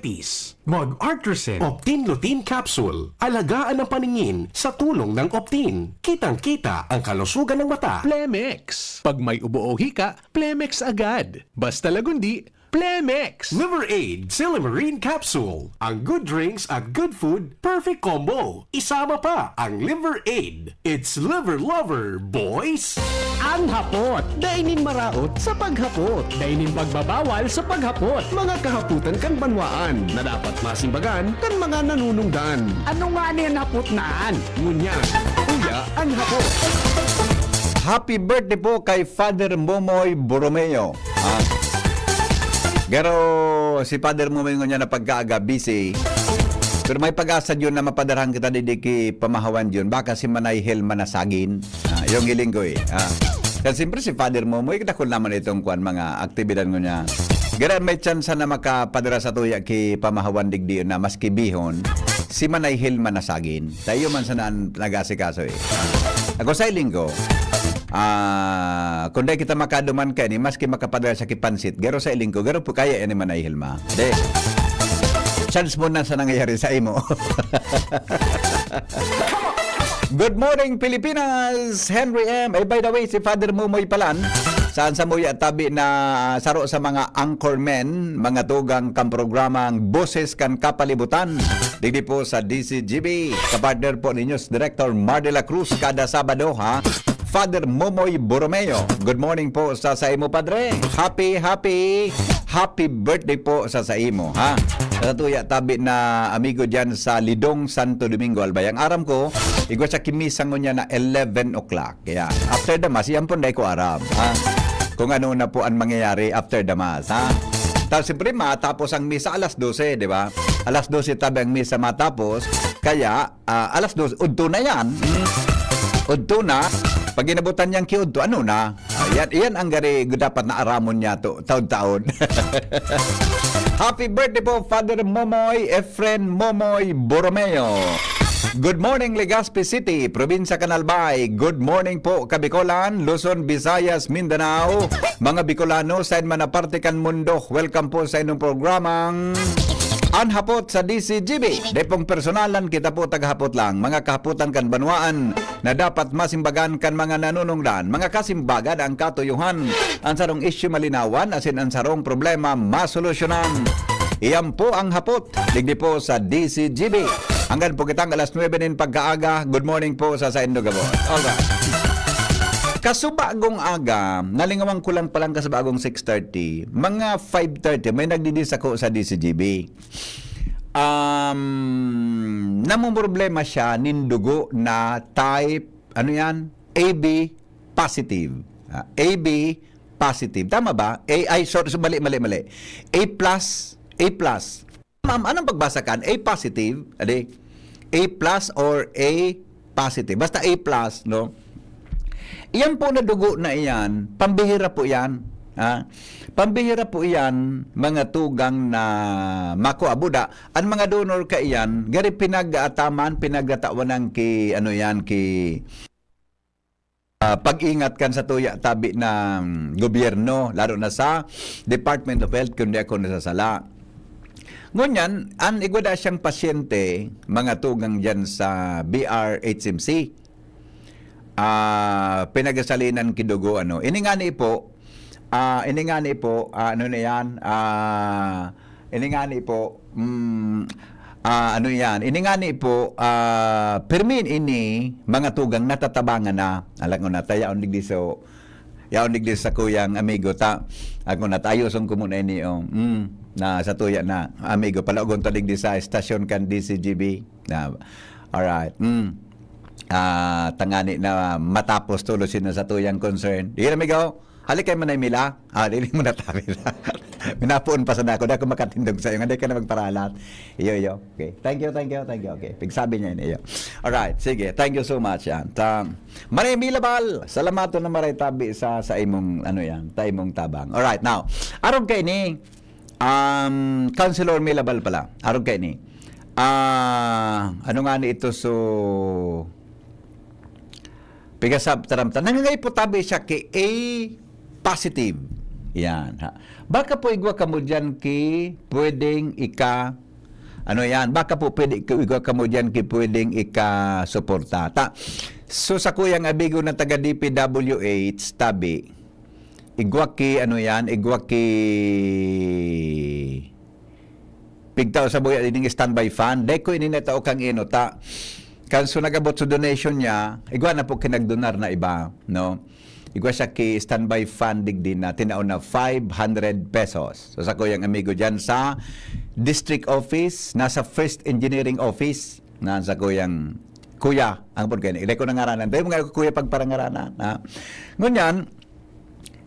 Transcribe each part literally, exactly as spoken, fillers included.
Peace. Mag-Artresin Optin Lutein Capsule. Alagaan ang paningin sa tulong ng Optin. Kitang-kita ang kalusugan ng mata. Plemex. Pag may ubo o hika, Plemex agad. Basta lagundi, Plemex. Liver Aid Silymarin Capsule. Ang good drinks at good food, perfect combo. Isama pa ang Liver Aid. It's Liver Lover, boys! Ang hapot. Dai nin maraot sa paghapot. Dai nin pagbabawal sa paghapot. Mga kahapotan kan banwaan na dapat masimbagan kan mga nanunungdan. Ano nga ni an hapot na an? Ngunyan, uya an hapot. Happy birthday po kay Father Momoy Borromeo. Ah. Pero si Father Momoy ngunyan na pagkaaga, busy. Pero may pag-asa yun na mapadarahan kita digdi ki pamahawan yun. Baka si Manay Helma Nasagin. Ah, yung hiling ko eh. Ah. Kasi siyempre si Father Momoy, dakul naman itong kuwan, mga aktibidad ngunyan. Garo may tsansa na makapadara satuya ki pamahawan digdi na maski bihon, si Manay Helma Nasagin. Tayo man sana an nag-aasikaso eh. Ako sa hiling ko, ah, kung dai kita makaduman kaini, maski makapadara siya ki pansit, garo sa hiling ko, garo po kaya yan ni Manay Helma. Di. Chance mo na sa nangyayari sa imo. Good morning, Pilipinas! Henry M. Eh, by the way, si Father Momoy palan, saan sa muya tabi na saro sa mga anchormen, mga tugang kan programang Boses kan Kapalibutan. Digdi po sa D C G B. Kapartner po ni News Director Mar de la Cruz kada Sabado, ha? Father Momoy Borromeo. Good morning po sa saimo, Padre. Happy, happy, happy birthday po sa saimo, ha? Sa tuya tabi na amigo diyan sa Lidong, Santo Domingo, Albay. Ang aram ko, igwa siya ki misa ngunyan na eleven o'clock. Kaya, after the mass, yan po dai ko aram, ha? Kung ano na po ang mangyayari after the mass, ha? Tapos, siyempre, matapos ang misa alas dose, di ba? Alas dose tabi ang misa matapos. Kaya, ah, alas dos, udto na yan. Hmm. Udto na. Pag inabutan niyang kiudto, ano na? Ah, yan, yan ang gari dapat na aramon niya to, taon-taon. Happy birthday po, Father Momoy, Efren Momoy Borromeo. Good morning, Legazpi City, Probinsya kan Albay. Good morning po, Kabikolan, Luzon, Visayas, Mindanao. Mga Bicolano, sa man na parte kan mundo, welcome po sa inyong programang An Hapot sa D C G B. Dai pong personalan, kita po tagahapot lang. Mga kahapotan kan banwaan na dapat masimbagan kan mga nanunungdan. Mga kasimbagan ang katuyuhan. Ang sarong isyu malinawan, asin ang sarong problema masolusyonan. Iyan po ang hapot. Digdi po sa D C G B. Hanggang po kitang alas nuebe nin pagkaaga. Good morning po sa saindo gabos. Alright. Kasubagong aga, nalingawan ko lang palang kasubagong six thirty, mga five thirty, may nagdidisako sa D C G B. Um, namumroblema siya nin dugo na type, ano yan? A B positive. Ah, A B positive. Tama ba? A, ay, sorry, so, mali, mali, mali. A plus, A plus. Ma'am, anong pagbasa kan? A positive? Adi, A plus or A positive. Basta A plus, no? Iyan po na dugo na iyan, pambihira po iyan. Ha? Pambihira po iyan, mga tugang na makuabuda. Ang mga donor ka iyan, gari pinag-aataman, pinagtatawan ng ki, ano yan, ki, ah, pag-ingat kan sa tuya tabi ng gobyerno, lalo na sa Department of Health, kung di ako nasasala. Ngunyan, an igwa da siyang pasyente, mga tugang dyan sa B R H M C, ah, pinagasalinan ki dugo, ano. Ini ngani po, ah, ini ngani po, ah, ano na yan, ah, ini ngani po, mm, ah, ano yan, ini ngani po, ah, permin ini, mga tugang natatabangan na. Alam ko na, tayaon digdi so, yaon digdi sa kuyang amigo ta. Ako na, tayoson ko muna ini, oh. Mm, na sa tuya na, amigo, palaogon ta digdi sa estasyon kan D C G B. Na, alright. Mm. Ah, tangani na matapos tulos yun na sa tuyang concern. Di, amigo? Halik kayo man ay mila? Ah, dili mo na tabi na. Minapoon pa sana ako. Di ako makatindog sa'yo. Hindi ka na magparalat. Iyo, iyo. Okay. Thank you, thank you, thank you. Okay. Pigsabi niya yun. Iyo. Alright. Sige. Thank you so much. Yan. Ta, Maray Milabal, salamaton na maray tabi sa, sa imong, ano yan, ta imong tabang. Alright. Now, arog kay ni, um, Councilor Milabal pala. Arog kay ni. Ah, ano nga ni ito? So, pigasab taramtan. Nangangay po tabi siya kay A positive. Yan, ha. Baka po igwa kamo diyan ki pwedeng ika-, ano yan, baka po pwede, igwa kamo diyan ki pwedeng ikasuporta. Ta, so sakuyang amigo na taga D P W H, tabi, igwa ki, ano yan, igwa ki pigtao sa buya ining standby fund. Dai ko ini natao kang ino ta. Kan so nagabot sa donation niya, igwa na po kinagdonar na iba, no? Igwa siya ki standby fund digdi na tinao na five hundred pesos. So, sa kuyang amigo dyan sa district office, nasa first engineering office, na sa kuyang kuya, ang pagkain. Ilay ko na ngaranan. Dahil mga kuya pagparangaranan. Ha? Ngunyan,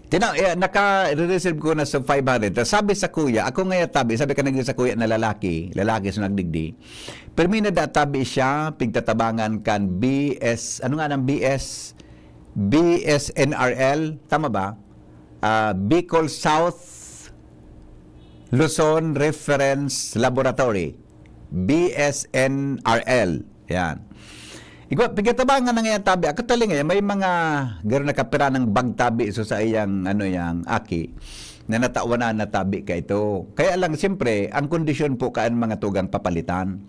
tina, eh, naka-receive ko na sa five hundred. Tas sabi sa kuya, ako nga tabi, sabi ka nagdi sa kuya na lalaki, lalaki sa nagdigdi. Permi na da tabi siya, pigtatabangan kan B S, ano nga ng B S? B S N R L, tama ba? Ah, Bicol South Luzon Reference Laboratory, B S N R L. Yan. Igwa, pigatabangan na ngayon tabi. Ako talaga ngayon, may mga garo nakapira ng bag tabi so sa iyang, ano, yang aki na natawan na tabi ka ito. Kaya lang, siyempre, ang kondisyon po kaan mga tugang papalitan.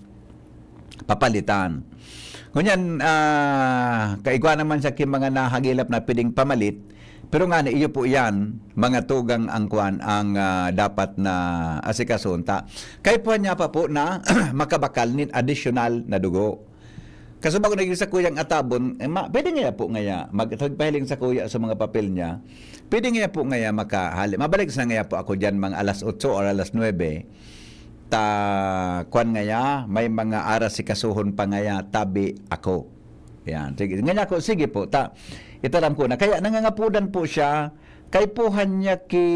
Papalitan. Ngunyan, ah, kaigwa naman siya ki mga nahagilap na pwedeng pamalit, pero nga na iyo po yan, mga tugang ang kwan, ang, ah, dapat na asikasuhon ta. Kaipuhan niya pa po na makabakal nin additional na dugo. Kasubag ko naging sa kuyang atabon, eh, ma-, pwede nga po ngaya, mag-, magpahiling sa kuya sa mga papel niya, pwede nga po ngaya makahali. Mabalik sa ngaya po ako dyan mga alas otso or alas nuebe. Ta, kwan ngaya, may mga aras si kasuhon pa ngaya, tabi ako. Yan. Sige, ngaya ko, sige po, ta, itaram ko na. Kaya nangangapudan po siya, kaipuhan niya ki,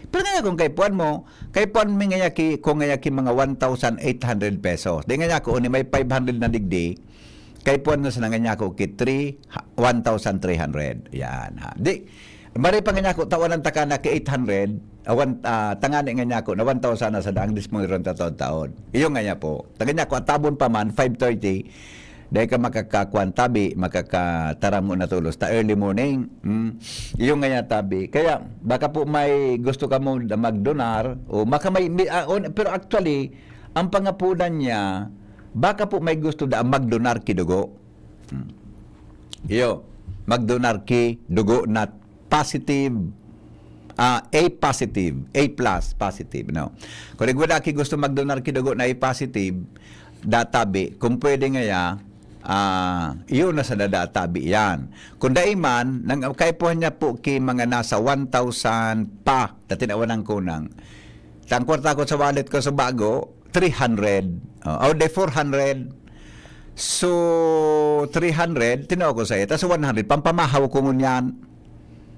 pero ngaya kung kaipuhan mo, kaipuhan mi ngaya ki, kung ngaya ki mga one thousand eight hundred pesos. Di ngaya ko, ni may five hundred na digdi, kaipuhan na sana ngaya ko ki three, ha, one thousand three hundred. Yan, ha. Di, maray pa ngaya ko, tawanan ta ka na ki eight hundred, awan, ah, tangani ngaya ko, na one thousand na sa daang dismo ron ta taon-taon. Iyo ngaya po. Tangani ako, atabon pa man, five thirty, dahil ka makakakuan tabi, makakataram mo na tulos ta early morning. Hmm. Iyo ngaya tabi. Kaya, baka po may gusto ka mo na magdonar, o maka may, may, ah, on, pero actually, ang pangapunan niya, baka po may gusto da magdonar ki dugo. Hmm. Iyo, magdonar ki dugo na positive, ah, A positive, A plus positive, no? Kung nagwala ki gusto magdonar ki dugo na A positive, databi, kung pwede ngaya, ah, iyo na sa dadatabi yan. Kung dai man, nang kaipuhan niya po ki mga nasa one thousand pa, dati na walang kunang. Tang kwarta ko sa wallet ko sa bago, three hundred. Oh, o de, four hundred. So, three hundred, tinao ko sa iya. Tas one hundred, pampamahaw ko ngunyan.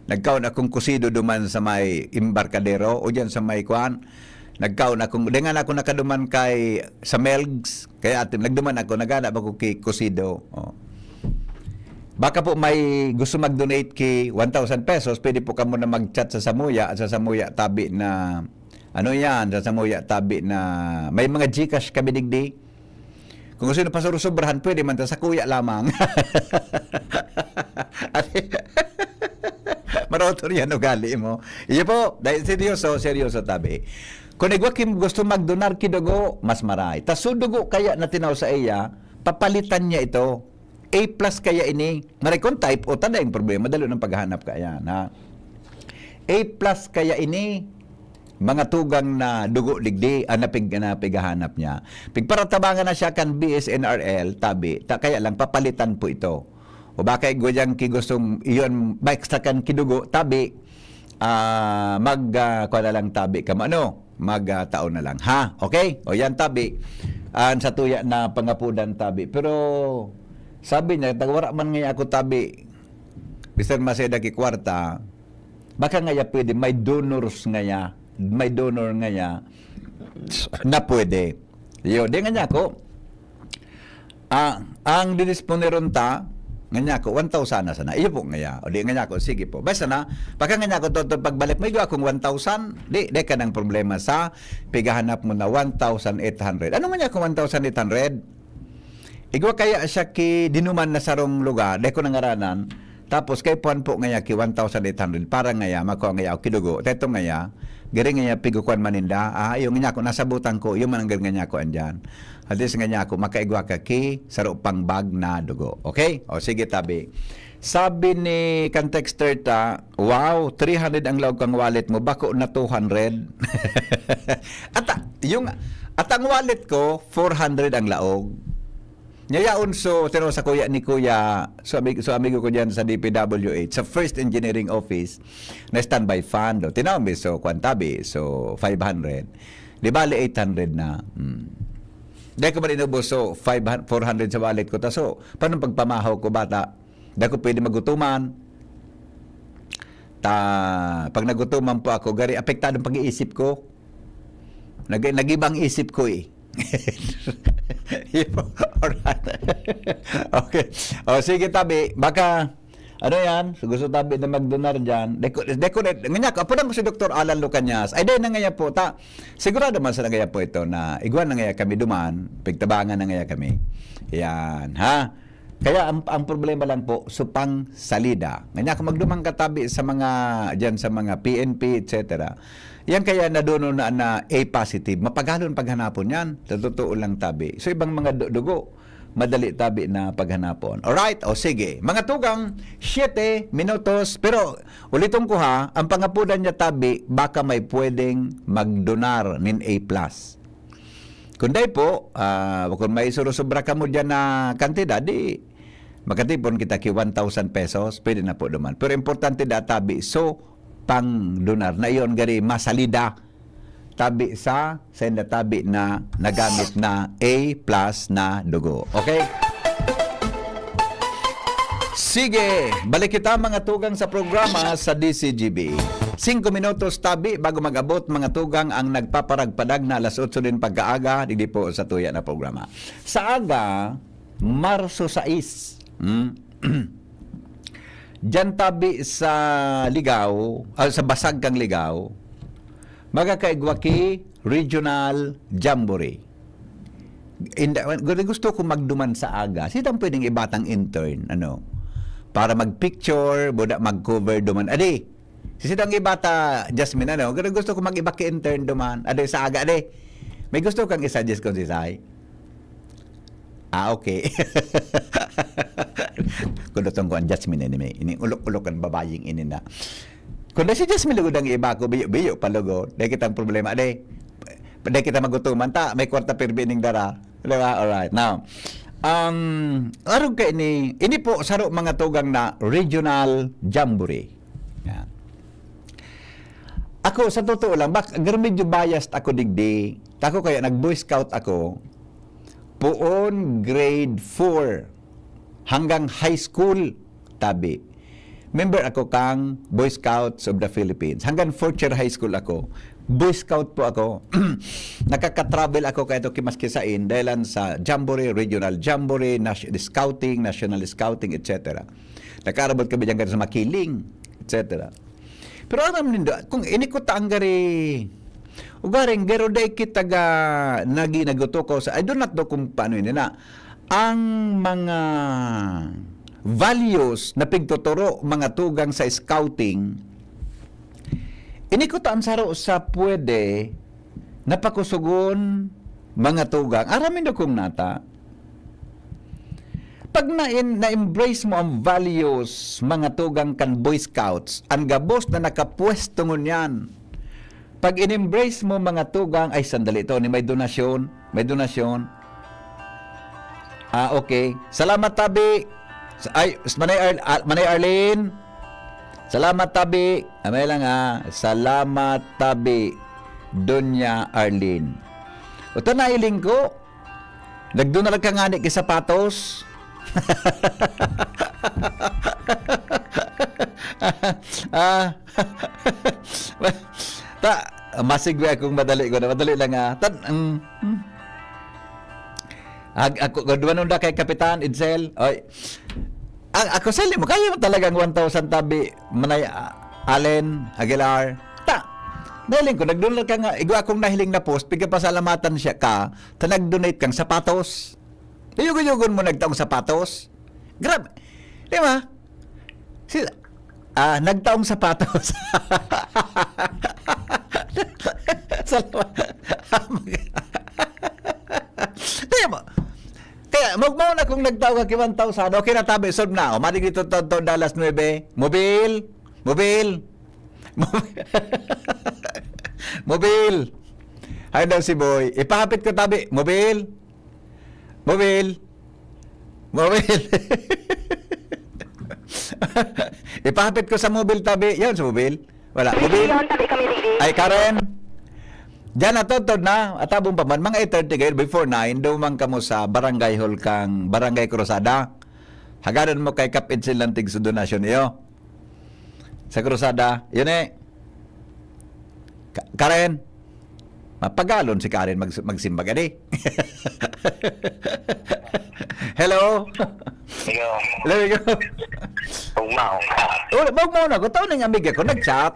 Nagkaon akong kusido duman sa may embarcadero, o diyan sa may kwan. Nagkaon akong, di nga na ako nakaduman kay, sa Melgs. Kaya atin, nagduman ako, naghanap ako ki kusido. Oh. Baka po may gusto mag-donate ki one thousand pesos, pwede po kamo na mag-chat sa Samuya, at sa Samuya tabi na, ano yan, sa Samuya tabi na, may mga GCash kami digdi. Kung gusto nyo pasuro-sobrahan, pwede man ta sa kuya lamang. Ate, marotor yan ugali mo. Iyo po, dahil seryoso, seryoso tabi. Kung igwa kim gusto magdonar ki dugo, mas maray. Ta so dugo kaya na tinaw sa iya, papalitan niya ito. A plus kaya ini. Maray kung type O, tanda yung problema, dalo ng paghahanap ka yan, ha? A plus kaya ini, mga tugang na dugo digdi, ang napig-, napighahanap niya. Pigparatabangan na siya kan B S N R L, tabi, ta, kaya lang papalitan po ito. O baka igwa dyan ki gustong iyon, ba extra kan kidugo, tabi, ah, mag, ah, kuha na lang tabi ka mo, ano? Mag, ah, tao na lang, ha? Okay? O yan, tabi. An sa tuya na pangapudan, tabi. Pero, sabi niya, "Tag wara man ngayon ako, tabi, Mister Maceda, ki kwarta, baka ngaya pwede, may donors ngaya, may donor ngaya na pwede." Yo, di nga niya ako, ah, ang didisponeron ta, nga niya ako, one thousand na sana. Iyo po ngaya. O di nga niya ako, sige po. Basta na, baka nga niya ako, toto, pagbalik mo, igwa akong one thousand, di, di ka ng problema sa pighahanap mo na one thousand eight hundred. Ano nga niya akong one thousand eight hundred? Igwa kaya siya ki dinuman na sarong lugar, dai ko nangaranan, Tapos kay puan po ngaya ki one thousand eight hundred para ngaya makua ngaya ako ki dugo. Teto ngaya, gari ngaya pigukuan man ninda. Ah, iyo ngaya ko nasabutan ko, iyo man ang gari ngaya ko andyan. At least ngaya ako makaigwa ka ki saro pang bag na dugo. Okay? O sige tabi. Sabi ni kan texter ta, "Wow, three hundred ang laog kang wallet mo, bako na two hundred." Ata, yung, at ang wallet ko, four hundred ang laog. Nya yaon, so, tinao sa kuya ni kuya, so, amig-, so, amigo ko diyan sa D P W H, sa First Engineering Office, na standby fund, o, tinao mi, so, kwan tabi, so, five hundred. Di bali, eight hundred na. Hmm. Dai ko man inubos, so, five hundred, four hundred sa wallet ko, ta, so, paano pagpamahaw ko, bata? Dai ko pwede magutuman. Ta, pag nagutuman po ako, gari, apektado ang pag-iisip ko. Nag-, nag-iba ang isip ko, eh. Alright. Okay. O, sige, tabi. Baka, ano yan? So, gusto tabi na magdonar dyan. Deko, deko, nganya ko, apunan ko si Doktor Alan Lucanias. Ay, dai na ngaya po. Ta, sigurado man sa ngaya po ito na igwan na ngaya kami duman, pigtabangan na ngaya kami. Yan, ha? Kaya ang, ang problema lang po, supang salida. Nganya, kung magduman ka tabi sa mga, dyan sa mga P N P, et cetera, yan kaya naduno na, na A positive, mapagalon paghanapon yan. Sa totoo lang tabi. So, ibang mga du-, dugo, madali tabi na paghanapon. Alright? O sige. Mga tugang, siyete minutos. Pero, uliton ko ha, ang pangapudan niya tabi, baka may pwedeng magdonar nin A plus. Kung dai po, ah, kung may surusobra kamo diyan na kantidad, di makatipon kita ki one thousand pesos, pwede na po duman. Pero importante da tabi, so, pang donar na iyon gari masalida tabi sa senda tabi na nagamit na A plus na dugo. Okay? Sige, balik kita mga tugang sa programa sa D C G B. Singko minutos tabi bago mag-abot mga tugang ang nagpaparagpadag na alas otso din pagkaaga, digdi po sa tuya na programa. Sa aga, Marso sais, hmm? Diyan tabi sa Ligao, ah, sa Basag kang Ligao, magkakaigwa ki Regional Jamboree. Inda, gusto ko magduman sa aga. Sino ang pwedeng ibatang intern, ano, para mag-picture, buda mag-cover duman. Adi, si sino ang ibata, Jasmine, ano? Gusto ko mag-iba ki intern duman. Adi, sa aga, adi. May gusto kang isa-suggest kung si Sai? Ah, okay. Kung dutong ko ang Jasmine ini, may ini ulok-ulok ang babaying ini na. Kung na si Jasmine lugod ang iba ko, biyo-biyo pa lugod. Dai kitang problema, dai. Dai kita magutuman ta, may kwarta pirmi ning dara. Di ba? Alright. Now, um, arog ka ini, ini po, saro mga tugang na regional jamboree. Yan. Ako, sa totoo lang, bak-, medyo biased ako digdi. Ako kaya nag-Boy Scout ako, poon grade four hanggang high school, tabi. Member ako kang Boy Scouts of the Philippines. Hanggang fourth year high school ako, Boy Scout po ako. Nakaka-travel ako kaya to kimaskisain, dahilan sa jamboree, regional jamboree, nas-, scouting, national scouting, et cetera. Nakaarabot kami diyan sa Makiling, et cetera. Pero aram nindo, kung ini ko ta ang gari, ugaring garo dai kita ga nagi nagutukaw sa, I do not know kung paano ini na, ang mga values na pigtuturo, mga tugang sa scouting, ini ko ta ang saro sa pwede na pakusugon, mga tugang. Aram nindo kung nata, pag na-, na-embrace mo ang values, mga tugang kan Boy Scouts, ang gabos na nakapwesto ngunyan. Pag in-embrace mo, mga tugang, ay, sandali to, ni may donasyon, may donasyon. Ah, okay. Salamat, tabi. Sa-, ay, s-, Manay Ar-, ah, Manay Arlene. Salamat, tabi. Amay lang, ah. Salamat, tabi. Doña Arlene. Uta na iling ko. Nagdunar ka ngani ki sapatos. Ah, ta, masigwi akong madali ko na, madali lang, ah. Tan-, mm, mm. Ag-, ako, dumanon da kay Kapitan Edsel. Oy. A-, ako, sali mo, kaya mo talagang one thousand tabi, Manay, ah, Allen Aguilar. Ta, nahiling ko, nagdunar ka nga, igwa akong nahiling na post, pigkapasalamatan siya ka, ta nag-donate kang sapatos. Dayugon-yugon mo nagtaong sapatos. Grabe. Di ba? Si, ah, nagtaong sapatos. Salamat. Di ba? Kaya, magmao na kung nagtaong ka ki one thousand. Okay na, tabi, solve na. O, madigdi to, to, to, alas nuebe. Mobil. Mobil. Mobil. Ay daw si Boy. Ipahapit ko, tabi. Mobil. Mobil. Mobil. Ipahapit ko sa mobil, tabi. Yan, sa mobil. Wala. Mobil. Yan, tabi kami, digdi. Ay, Karen. Diyan na, totod na. Atabon pa man. Mga eight thirty kayo. Before nine, duman kamo sa barangay hall kang Barangay Cruzada. Hagadan mo kay Kap Edsel ng tig sa donasyon iyo. Sa Cruzada. Yun eh. Ka- Karen. Mapagalon si Karen mag magsimba gani. Hello? Hello. Hello, ikaw? Ugmaon. Oh, magmao na ko. Tao ning amiga ko, nag-chat.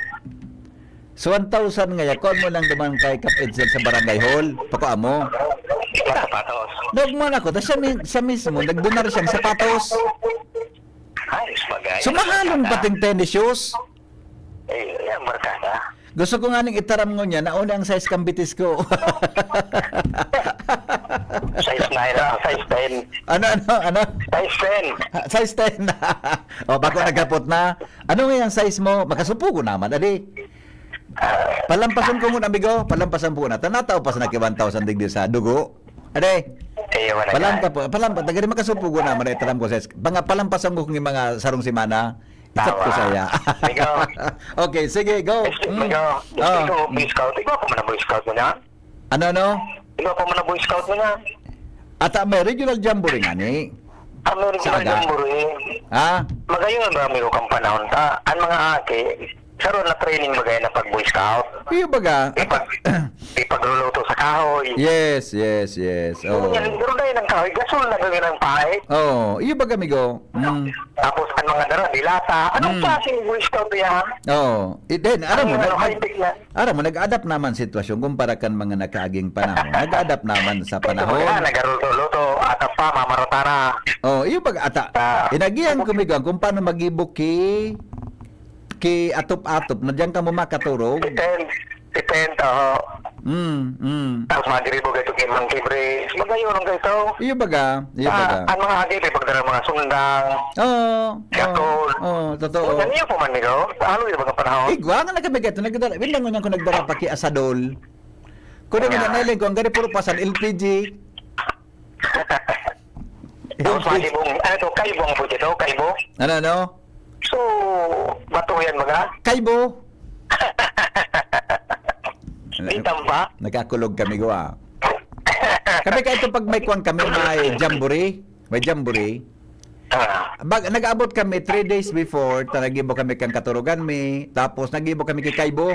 So, one thousand nga, kuha mo lang duman kay Kap Edsel sa barangay hall. Pakuha mo. Sa sapatos. Nagmao na ko. Tapos siya, mi- siya mismo, nagdonar siyang sapatos. Ay, bagay. So, mahalon pating tennis shoes. Eh, yan, barkada. Gusto ko nga ning itaram ngunyan na una ang size kang bitis ko. Size nine lang, size ten. Ano, ano, ano? Size ten. Size ten. O, bako naghapot na. Ano nga yung size mo? Makasupo ko naman, adi. Palampasan ko muna, amigo. Palampasan ko na. Tanataw pa sa naki one thousand digdi sa dugo. Adi. Eh, wala Palampa ka. po, palampa. Tagari makasupo ko naman. Itaram ko sa, mga palampasan ko kung yung mga sarong semana. Itat ko Tawa. saya. Amigo. Okay, sige, go. Este, Mm. amigo, Oh. ikaw, Boy Scout. Ikaw pa man ang Boy Scout mo na? Ano, ano? Ikaw pa man ang Boy Scout mo na? Ata may regional jamboree nga ni. Ano rin Sa sa aga? Jamboree? Ha? Magayon ba, amigo, kang panahon ta? Ang mga aki, saro na training bagay na pag Boy Scout. Iyo baga. Ipag, ipagluluto sa kahoy. Yes, yes, yes. Oo. Oh. Yan, pero dahil ng kahoy, gasol na gawin ang pahit. Oh, iyo baga, amigo. Mm. Tapos ang mga dara, dilata. Anong Mm. klaseng Boy Scout yan? Oh, it, then, alam mo, Ano, nag, high-tech na. alam mo, nag-adapt naman sitwasyon kumpara kan mga nakaaging panahon. Nag-adapt naman sa Ito panahon. ba, nagaruto-luto, ata pa, mamarata na. Oh, iyo pag ata. Ah. Inagihan ko migang kung paano mag-ibo ki ki atop-atop na diyan ka mo makaturog. Depend, depend, oo. Mm, mm. Tapos madiribo ka ito kay Monkey Bridge. Magayon ang kayo. Iyo baga, iyo baga. Ah, ang mga agi, may pagdara mga sundang. Oo. Gatol. Oo, totoo. Ano yun po man, amigo? Ano yung mga panahon? Igwa nga na kami gato nagdara. Wala ngunyan ko nagdara pa ki asadol. Kuno nga Yeah. nailing ko ang gari puro pasan L P G. Tapos mali mong, ano to, kaibo ang budget to, kaibo? Ano, ano? So, bato yan mga? Kaibo. Di tamba? Nagkakulog kami, gwa. Kami kahit pag may kwan kami, may jamboree. May jamboree. Ah, Bag, nag-abot kami three days before, ta nagibo kami kang katurugan mi, tapos nagibo kami kay Kaibo.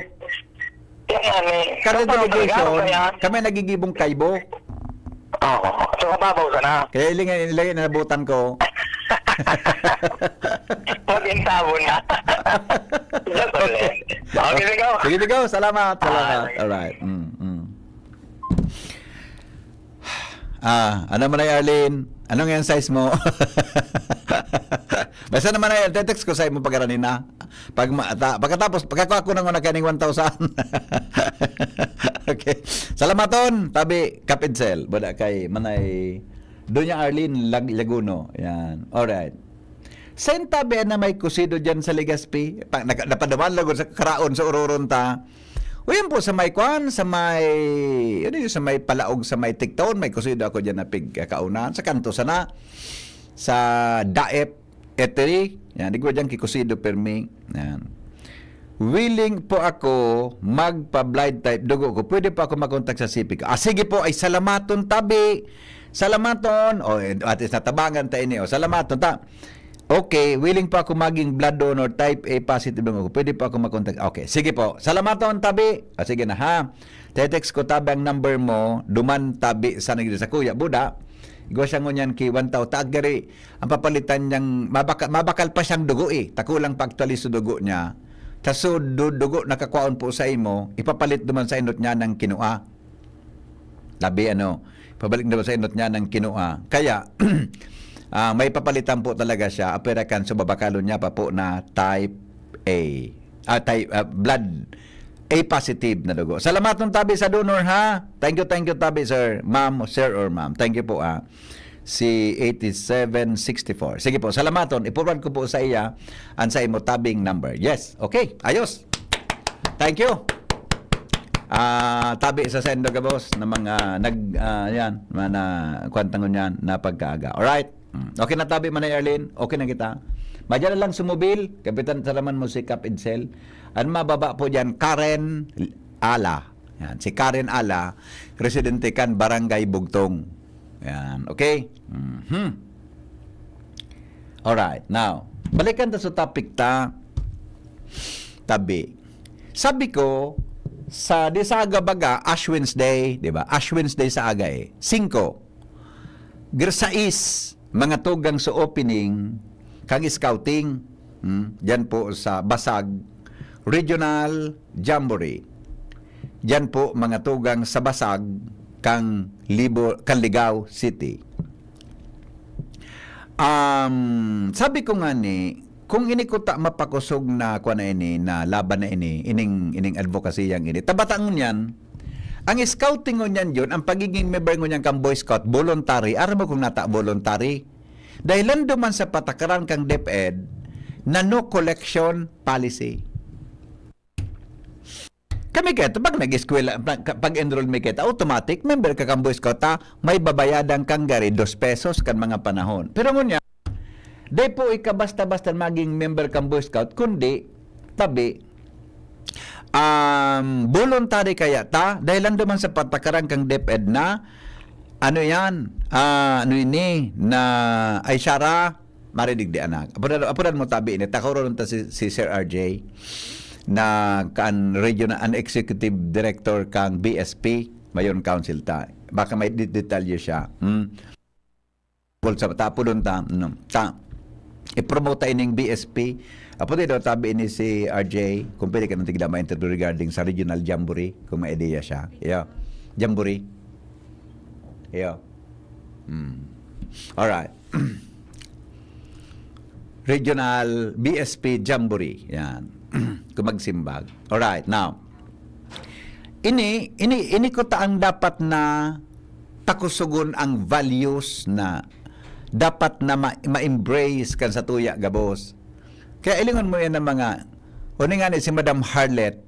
yan nga, may Kada ano ba, delegation, Tagalog ba yan? Kami nagigibong Kaibo. Oo, so mababaw ka na. Kaya ilingan, ilingan na nabutan ko. Maging tabo na. Joke ulit. Okay, amigo. Sige, amigo. Salamat, salamat. Ah, sige. Alright. Mm, mm. Ah, ano man ay, Arlene? Anong yung size mo? Basta naman ay, text ko sa imo pagkarani na. Pag ma- ta- pagkatapos, pagkakuha ko ng una kaning one thousand. Okay. Salamaton, tabi, Kap Edsel. Bada kay Manay Doña Arlene Lag- Laguno. Yan. Alright. Sain tabi na may kusido dyan sa Legazpi? Pa, naka- napadaman lagod sa karaon sa ururon ta. O yan po sa may kwan, sa may, ano yun, sa may palaog, sa may tikton, may kusido ako dyan na pigkakaunan. Sa kanto sana, sa Daep Eatery. Yan, di ko dyan kikusido permi. Yan. Willing po ako magpa-blood type dugo ko. Pwede po ako makontak sa C P ko. Ah, sige po, ay salamaton tabi. Salamaton. O, eh, at least natabangan ta ini. O, salamaton ta. Okay, willing po ako maging blood donor type A positive lang ako. Pwede po ako makontak. Okay, sige po. Salamaton tabi. Ah, sige na ha. Te-text ko tabi ang number mo. Duman tabi sa nagdi sa Kuya Buda. Igwa siya ngunyan ki one thousand. Taag gari, ang papalitan niyang, mabaka, mabakal pa siyang dugo eh. Takulang pa-actualize sa dugo niya. Ta so, du- dugo nakakwaon po sa imo, ipapalit duman sa inot niya ng kinua. Labi ano, pabalik naman sa inot niya ng kinua. Kaya, Ah, may papalitan po talaga siya, apwera kan subabakalon niya pa po na type A. Ah, type, ah, blood A positive na dugo. Salamaton tabi sa donor, ha. Thank you, thank you tabi, sir. Ma'am, sir or ma'am. Thank you po, ha. Si eighty-seven sixty-four. Sige po, salamaton. Ipurwad ko po sa iya ang sa imo tabing number. Yes. Okay. Ayos. Thank you. Ah, tabi sa sendo gabos na mga nag, ah, yan, mga na, kwan ta ngunyan na pagkaaga. Alright? Mm. Okay na tabi, Manay Arlene? Okay na kita? Madya na lang sumubil, Kapitan Saraman mo si Kap Edsel. Ang mababa po dyan, Karen Ala. Yan, si Karen Ala, residente kan Barangay Bugtong. Yan, okay? Mhm. Alright, now, balikan ta sa topic ta, tabi. Sabi ko, sa di sa aga baga, Ash Wednesday, di ba? Ash Wednesday sa aga eh. Singko. Gir-, sais, mga tugang sa opening, kang scouting, hmm, dyan po sa Basag Regional Jamboree. Dyan po, mga tugang sa Basag, kang Libo-, kang Ligao City. Um, sabi ko nga ni, kung ini ko ta mapakosog na kwa na ini, na laban na ini, ining, ining advocacy yang ini. Tabata ngunyan, ang scouting ngunyan yun, ang pagiging member ngunyan kang Boy Scout, voluntary. Aram mo kung nata voluntary? Dahil lang duman sa patakaran kang DepEd na no collection policy. Kami kaya, pag nag-eskwela, pag, pag-enroll mi kita, automatic, member ka kan Boy Scout, ha? May babayadan kang gari, dos pesos kan mga panahon. Pero ngunyan, di po ika basta-basta maging member kan Boy Scout, kundi, tabi, um, voluntary kaya ta, dahil lang duman sa patakaran kang DepEd na, ano yan, ah, ano ini, na, ay siya ra, maridigdi anak. Apudan, apudan mo tabi ini, takuron ta si, si Sir R J, na kan regional, an executive director kang B S P, Mayon Council ta. Baka may di-, detalye siya. Hmm. Tungkol sa tapulon ta, no, ta, i-promote ta ining B S P. Apo di daw tabi ini si R J, kung pwede ka nang tigda ma-interview regarding sa regional jamboree, kung may idea siya. Yeah. Jamboree. Yeah. Hmm. Alright. Regional B S P Jamboree. Yan. Kung magsimbag. Alright, now. Ini, ini, ini ko ta ang dapat na takusugon ang values na dapat na ma-, ma-embrace kan satuya gabos. Kaya ilingon mo yan ng mga, o ni nga ni si Madam Harlet,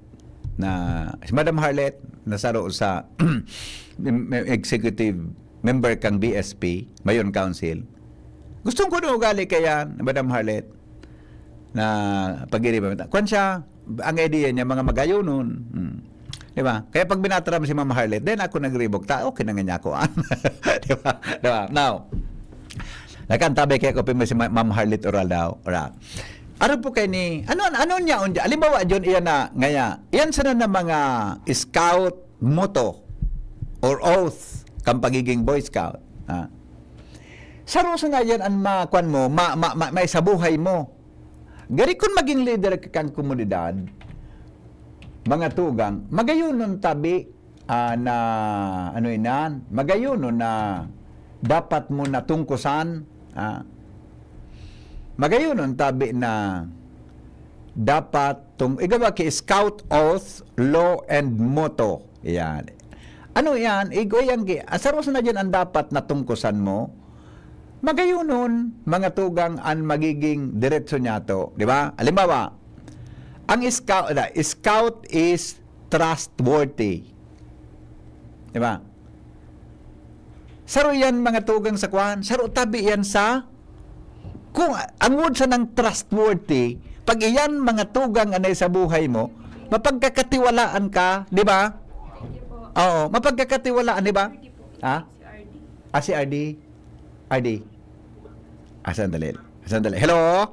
na, si Madam Harlet, na saro sa executive member kang B S P, Mayon Council. Gustong ko na ugali kaya, Madam Harlet, na pag-iriba. Kwan siya, ang idea niya, mga magayonon. Hmm. Di ba? Kaya pag binataram si Ma'am Harlet, then ako nagribok, ta, okay na nga niya ako. Di ba? Di ba? Now, nakantabi kaya ko, pimo si Ma-, Ma'am Harlet Oral daw. Ora. Ano po kayo ni, ano, ano niya, unya? Halimbawa, John, iyan na, ngaya, iyan sana na mga scout, motto, or oath, kang pagiging Boy Scout. Ha? Saro sana yan ang ma-, kwan mo, ma-, ma-, ma-, may sa buhay mo. Gari kun maging leader ka kan komunidad, mga tugang, magayonon tabi, ah, na, ano inan, magayonon na dapat mo natungkusan, ah, magayonon tabi na dapat tung-, igawa ki scout oath, law, and motto. Yan. Ano yan? Igwa yan ki, asarus na dyan ang dapat natungkusan mo. Magayonon, mga tugang an magiging diretso niyato, di ba? Halimbawa, ang scout, da, scout is trustworthy. Di ba? Saro yan, mga tugang sa kwan, saro tabi yan sa, kung ang word sa nang trustworthy, pag iyan, mga tugang anay sa buhay mo, mapagkakatiwalaan ka, di ba? Oo, mapagkakatiwalaan, di ba? Ha? Ah, si R D. R D. Ah, sandali. Sandali. Hello?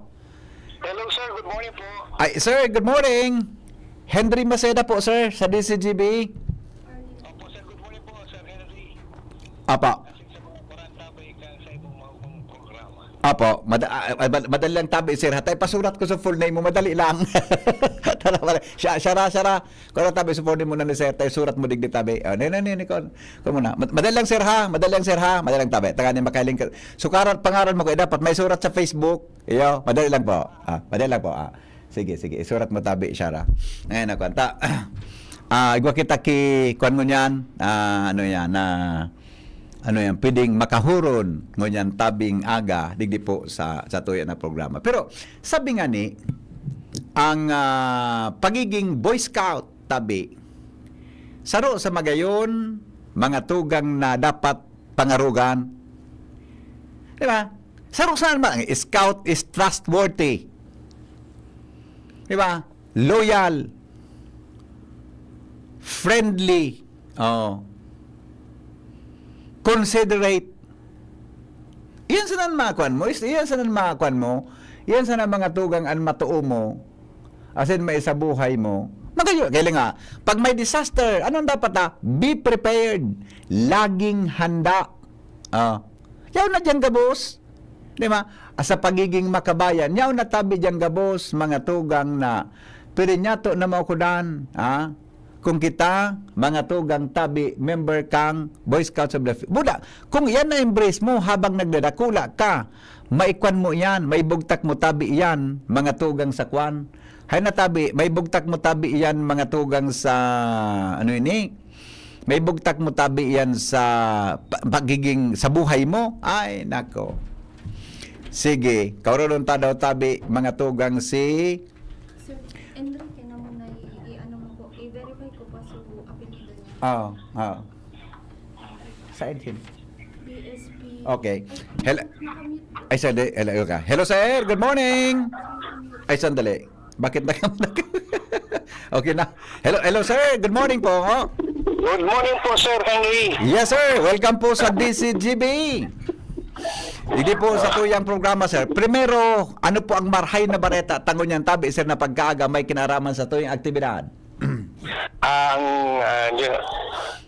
Hello, sir. Good morning po. Ay, sir, good morning. Henry Maceda po, sir, sa D C G B. Opo, sir. Good morning po, Sir Henry. Apa. Kasi sa mga kwaranta ba ikaw sa imong maugong programa? Apo, mada-, ah, ah, mad-, madali lang tabi, sir, ha? Tay pasurat ko sa full name mo, madali lang. Tara, pare. Siya, siya ra, siya ra. Kung ano tabi sa full name mo na ni sir, tay surat mo digdi tabi. Oh, ni, ni, ni, ni, kon, kon muna. Mad-, madali lang, sir, ha? Madali lang, sir, ha? Madali lang tabi. Tanganing makahiling ka. Sukarat, pangaran mo ko, eh, dapat may surat sa Facebook. Iyo, madali lang po. Ah, madali lang po, ah. Sige, sige. Isurat mo tabi, siya ra. Ngayon, ako, anta, ah, igwa kita ki, kuwan mo niyan, ah, ano yan, ah, ano yan, pwedeng makahuron, ngunyan tabing aga, digdi po sa, sa tuya na programa. Pero, sabi nga ni, ang, ah, pagiging Boy Scout, tabi, saro sa magayon, mga tugang na dapat pangarugan. Di ba? Saro sa naman, ang scout is trustworthy. Di ba? Loyal. Friendly. Oh. Considerate. Iyan sana ang mga kwan mo. Is-, iyan sana ang mga kwan mo. Iyan sana ang mga tugang an matoo mo. Asin may sa buhay mo. Magayo, kaya nga, pag may disaster, anong dapat, ah? Be prepared. Laging handa. Ah. Yaw na diyan gabos. Di ba? Ah, sa pagiging makabayan, yaw na tabi diyan gabos, mga tugang na pwede niya to na maukudan, ha? Kung kita, mga tugang tabi, member kang Boy Scouts of the Fi-, Buda, kung yan na embrace mo habang nagdadakula ka, maikwan mo yan, maibugtak mo tabi yan, mga tugang sa kwan. Hay na tabi, maibugtak mo tabi yan, mga tugang sa, ano ini? Maibugtak mo tabi yan sa pa-, pagiging, sa buhay mo? Ay, nako. Sige, kaurunon ta daw tabi, mga tugang si Sir Enrique na muna i-, i-ano mo po, i-verify ko pa so apelyido niya. Oo, oo. Sa Edwin. B S P. Okay. Ay, Hello. Nakamute. Ay, sandali. Hello ka. Hello, sir. Good morning. Ay, sandali. Bakit na Okay na. Hello, hello, sir. Good morning po. Oh. Good morning po, Sir Henry. Yes, sir. Welcome po sa D C G B. Hindi po sa tuyang programa, sir. Primero, ano po ang marhay na bareta? Tango niyan tabi, sir, na pagkaaga may kinaraman sa tuyang aktibidad. Ang, ah, di-,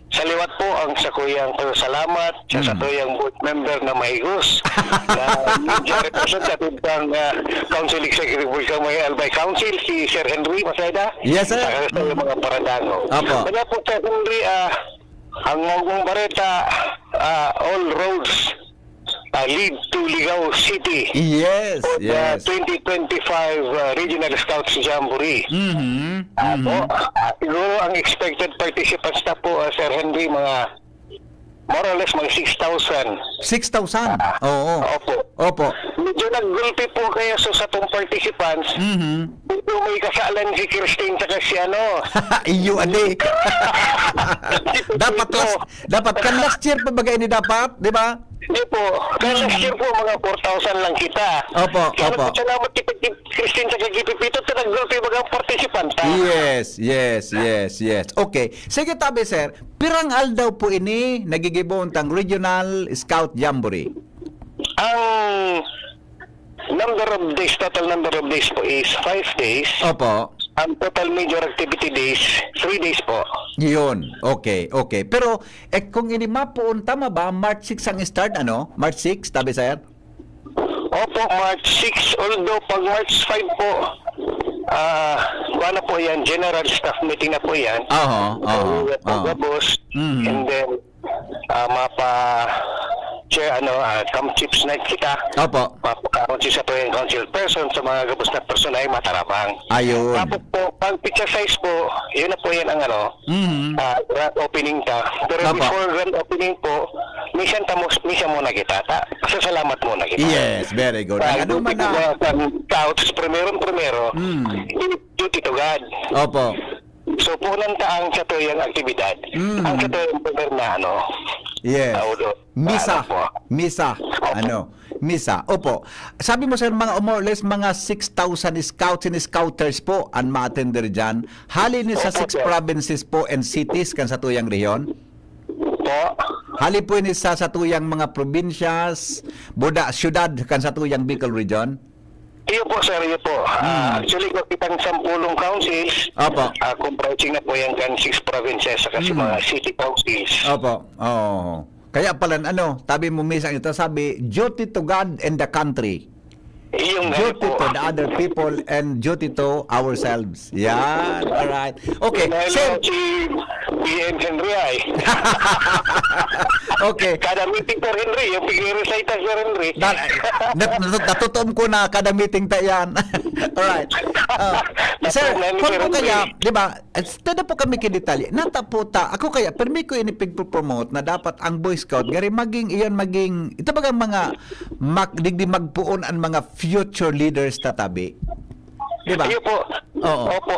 sa liwat po, ang sakuyang pasasalamat sa Mm. satuyang board member na mahigos, na media representative ng, ah, Council Executive Board sa may Albay Council, si Sir Henry Maceda, Yes, sir. saka sa Mm. mga paradango. Apo. Kaya po, Sir Henry, ah, ang Maugmong Bareta, ah, all roads, ah, lead to Ligao City Yes, for the yes. twenty twenty-five, ah, Regional Scouts Jamboree. Mhm, Apo, mhm. ah, siguro ang expected participants na po, ah, Sir Henry, mga more or less mga six thousand. Six thousand? Ah, Oo. opo. Opo. Medyo naggulpi po kaya sa satong participants. Mhm. Medyo may kasalan si Christine saka si ano. Iyo, adi. Dapat last, dapat kan last year pa bagay ni dapat, di ba? Di po. Kaya last Mm. year po, mga four thousand lang kita. Opo, Kaya opo. nagpasalamat kita kay Christine saka kay Pipito, ta naggulpi baga ang participant, ah. Yes, yes, yes, yes. Okay. Sige, tabi, sir. Pirang aldaw po ini nagigibon tang Regional Scout Jamboree? Ang number of days, total number of days po is five days. Opo. Ang total major activity days, three days po. Yun. Okay, okay. Pero, eh, kung ini mapoon, tama ba? March six ang start, ano? March six, tabi, sir? Opo, March six. Although, pag March five po, ah, kuha na po yan, general staff meeting na po yan. Aha, aha, So, aha. pagkabos, Mhm. and then, ah, mapa-chair, ano, ah, come chiefs night kita. Opo. Mapakaon si sa tuyang council person, sa mga gabos na person ay matarabang. Ayun. Tapos po, pag pizza size po, yun na po yan ang ano, Mhm. ah, grand opening ta. Pero Opo. before grand opening po, minsan tamo, minsan muna kita. Ta, pasasalamat muna kita. Yes, very good. Ang Ang ano man na mga scouts, primero-primero, Mm. duty to God. Opo. So, punan ta ang satuyang aktibidad. Mm. Ang satuyang lugar na, ano, Yes. ah, ulo. Misa. Ano po? Misa. Opo. Ano? Misa. Opo. Sabi mo, sir, mga more or less, mga six thousand scouts and scouters po ang ma-attender dyan. Hali ni sa Opo, six sir. provinces po and cities kan satuyang rehiyon? Po. Hali po ini sa satuyang mga probinsyas, buda, syudad kan satuyang Bicol Region? Iyo po, sir, iyo po. Ah, Hmm. actually, kung kitang sampulong councils, Opo. ah, comprising na po yan kan six provinces saka sa Hmm. mga city councils. Opo. Oo. Kaya pala, ano, tabi mo minsan ito, sabi, "Duty to God and the country. Yung nga Duty po. to the other people and duty to ourselves." Yan, alright. Okay, Hello, sir. Si B N Henry ay. Okay. Kada meeting, Sir Henry, yung pag-recite, Sir Henry. Na, nat, nat, natutuom ko na kada meeting ta yan. Alright. Ah, That's sir, what I'm kung po referring kaya, to. di ba, instead of po kami kidetalye, natapo ta, ako kaya, permi ko ini pigpo-promote na dapat ang Boy Scout, gari maging, iyan maging, ito baga mga, mag, digdi magpuon ang mga future leaders tatabi. Di ba? Iyo po. Oo. Opo.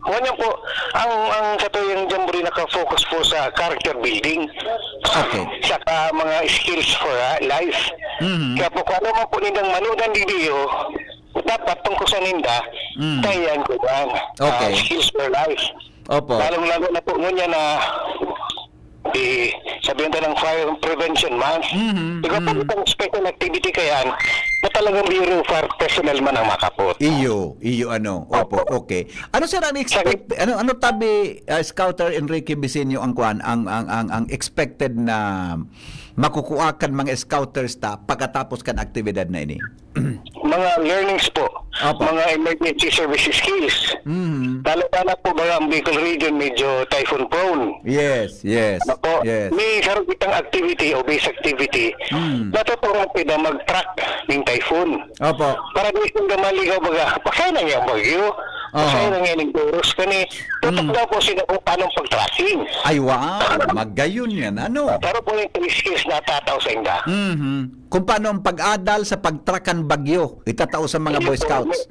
Ngunyan po, ang, ang sa tuyang jamboree nakafocus po sa character building. Okay. Saka mga skills for ah, life. Mhm. Kaya po, kung ano man po nindang manodan digdi, oh, dapat tungkol sa ninda, Mm. kaya yan ko yan. Okay. Ah, skills for life. Opo. Lalong-lalo na po ngunyan na di sabihin ta ng fire prevention month. Mhm, Ikaw po mhm. itong special activity kaya na talagang Bureau of Fire personnel man ang makapot. Iyo, iyo ano. Opo, okay. Ano sir ang expect, ano, ano tabi, ah, Scouter Enrique Bisinio ang kwan, ang, ang, ang, ang expected na makukuha kan mga scouters ta pagkatapos kan aktibidad na ini? Mga learnings po, Opo. Mga emergency service skills. Mhm. Lalo na po ba ang Bicol region medyo typhoon prone? Yes, yes. Opo. Yes. May sarong kitang activity o base activity. Mm. Natuturuan sila mag-track ng typhoon. Opo. Para di sila maligaw baga, pasay na niya ang bagyo. Pasay Aha. na niya ng Taurus kani. Tutok Mm. daw po sila kung paano pag-tracking. Ay wow, magayon yan. Ano? Pero po yung three skills na tataw sa inda. Mhm. Kung paano ang pag-adal sa pagtrakan bagyo, itatao sa mga Boy Scouts.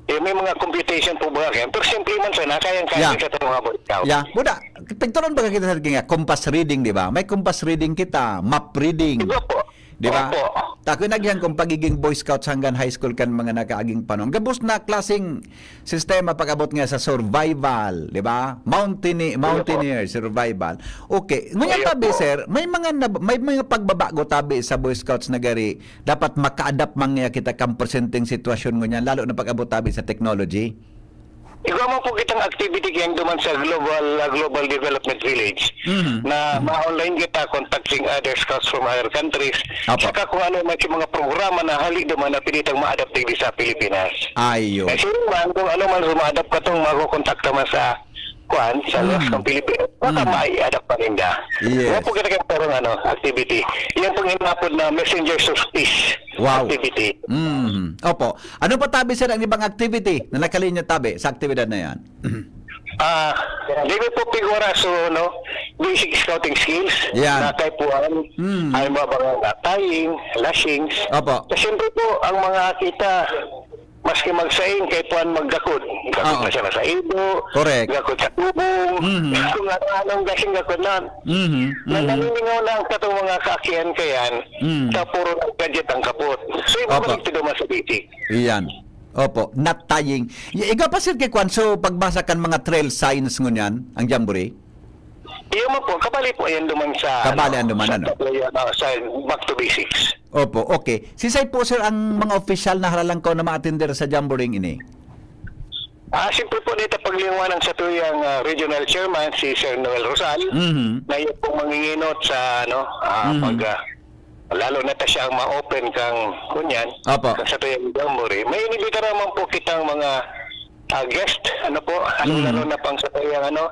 Eh, may mga computation po ba yan? Pero simple man sana, kayang-kaya Yeah. sa mga Boy Scouts. Ya, buda, pagturon ba kita sa nga compass reading, di ba? May compass reading kita, map reading. Diba po? Di ba? Opo. Tako nagyan kung pagiging Boy Scouts hanggang high school kan mga nakaaging panahon. Gabos na klaseng sistema pag-abot nga sa survival, di ba? Mountaineer, mountaineer, survival. Okay. Ngunyan Opo. Tabi, sir, may mga nab- may mga pagbabago tabi sa Boy Scouts na gari, dapat maka-adapt man nga kita kan presenteng sitwasyon ngunyan, lalo na pag-abot tabi sa technology. Igwa man po kitang activity kayang duman sa Global ah, Global Development Village Mhm. na ma-online kita contacting other scouts from other countries. Apo. Saka kung ano man yung mga programa na hali duman na pinitang ma-adapt digdi sa Pilipinas. Ayo. Kasi man, kung ano man ma-adapt ka itong makukontakta man sa kuan, sa Mm. Lux ng Pilipinas, baka Mm. mai-adapt pa rin da. Yes. Wala po kita kaya parang ano, activity. Yan pong inapod na Messengers of Peace Wow. activity. Mm. Opo. Ano pa tabi, sir, ang ibang activity na nakalinya tabi sa aktibidad na yan? Ah, dili po pigwara so no, basic scouting skills Yan. na kay puan, Mm. ay mga mga tying, lashings. Opo. Kasi siyempre po, ang mga kita, maski magsaing, kay puan magdakod. Gakod Oo. na siya na sa ibo, Correct. gakod sa tubong, Mhm. kung ano-anong gasing gakod na. Mhm. Na Mhm. naningaw na ang katong mga kaakyan kayan, Mm. sa puro ng gadget ang kapot. So, Opo. ibabalik ito naman sa basic. Iyan. Opo, not tying. Y- Iga pa, sir, kay kwan, so pagbasa kan mga trail signs ngunyan, ang jamboree? Iyo mo po, kabali po yan duman sa Kabali ano, yan duman, sa, ano? Sa, sa back to basics. Opo, okay. Sisay po, sir, ang mga opisyal na haralangkaw na maatender sa jamboree ini? Ah, siyempre po dito paglingwanan sa tuyang ah, regional chairman, si Sir Noel Rosal, Mhm. na iyo pong manginginot sa ano, ah, Mhm. pag ah, lalo na ta siya ang ma-open kang kunyan, Opo. kang sa tuyang jamboree. May inibita naman po kitang mga ah, guest, ano po, Mhm. lalo na pang sa tuyang ano,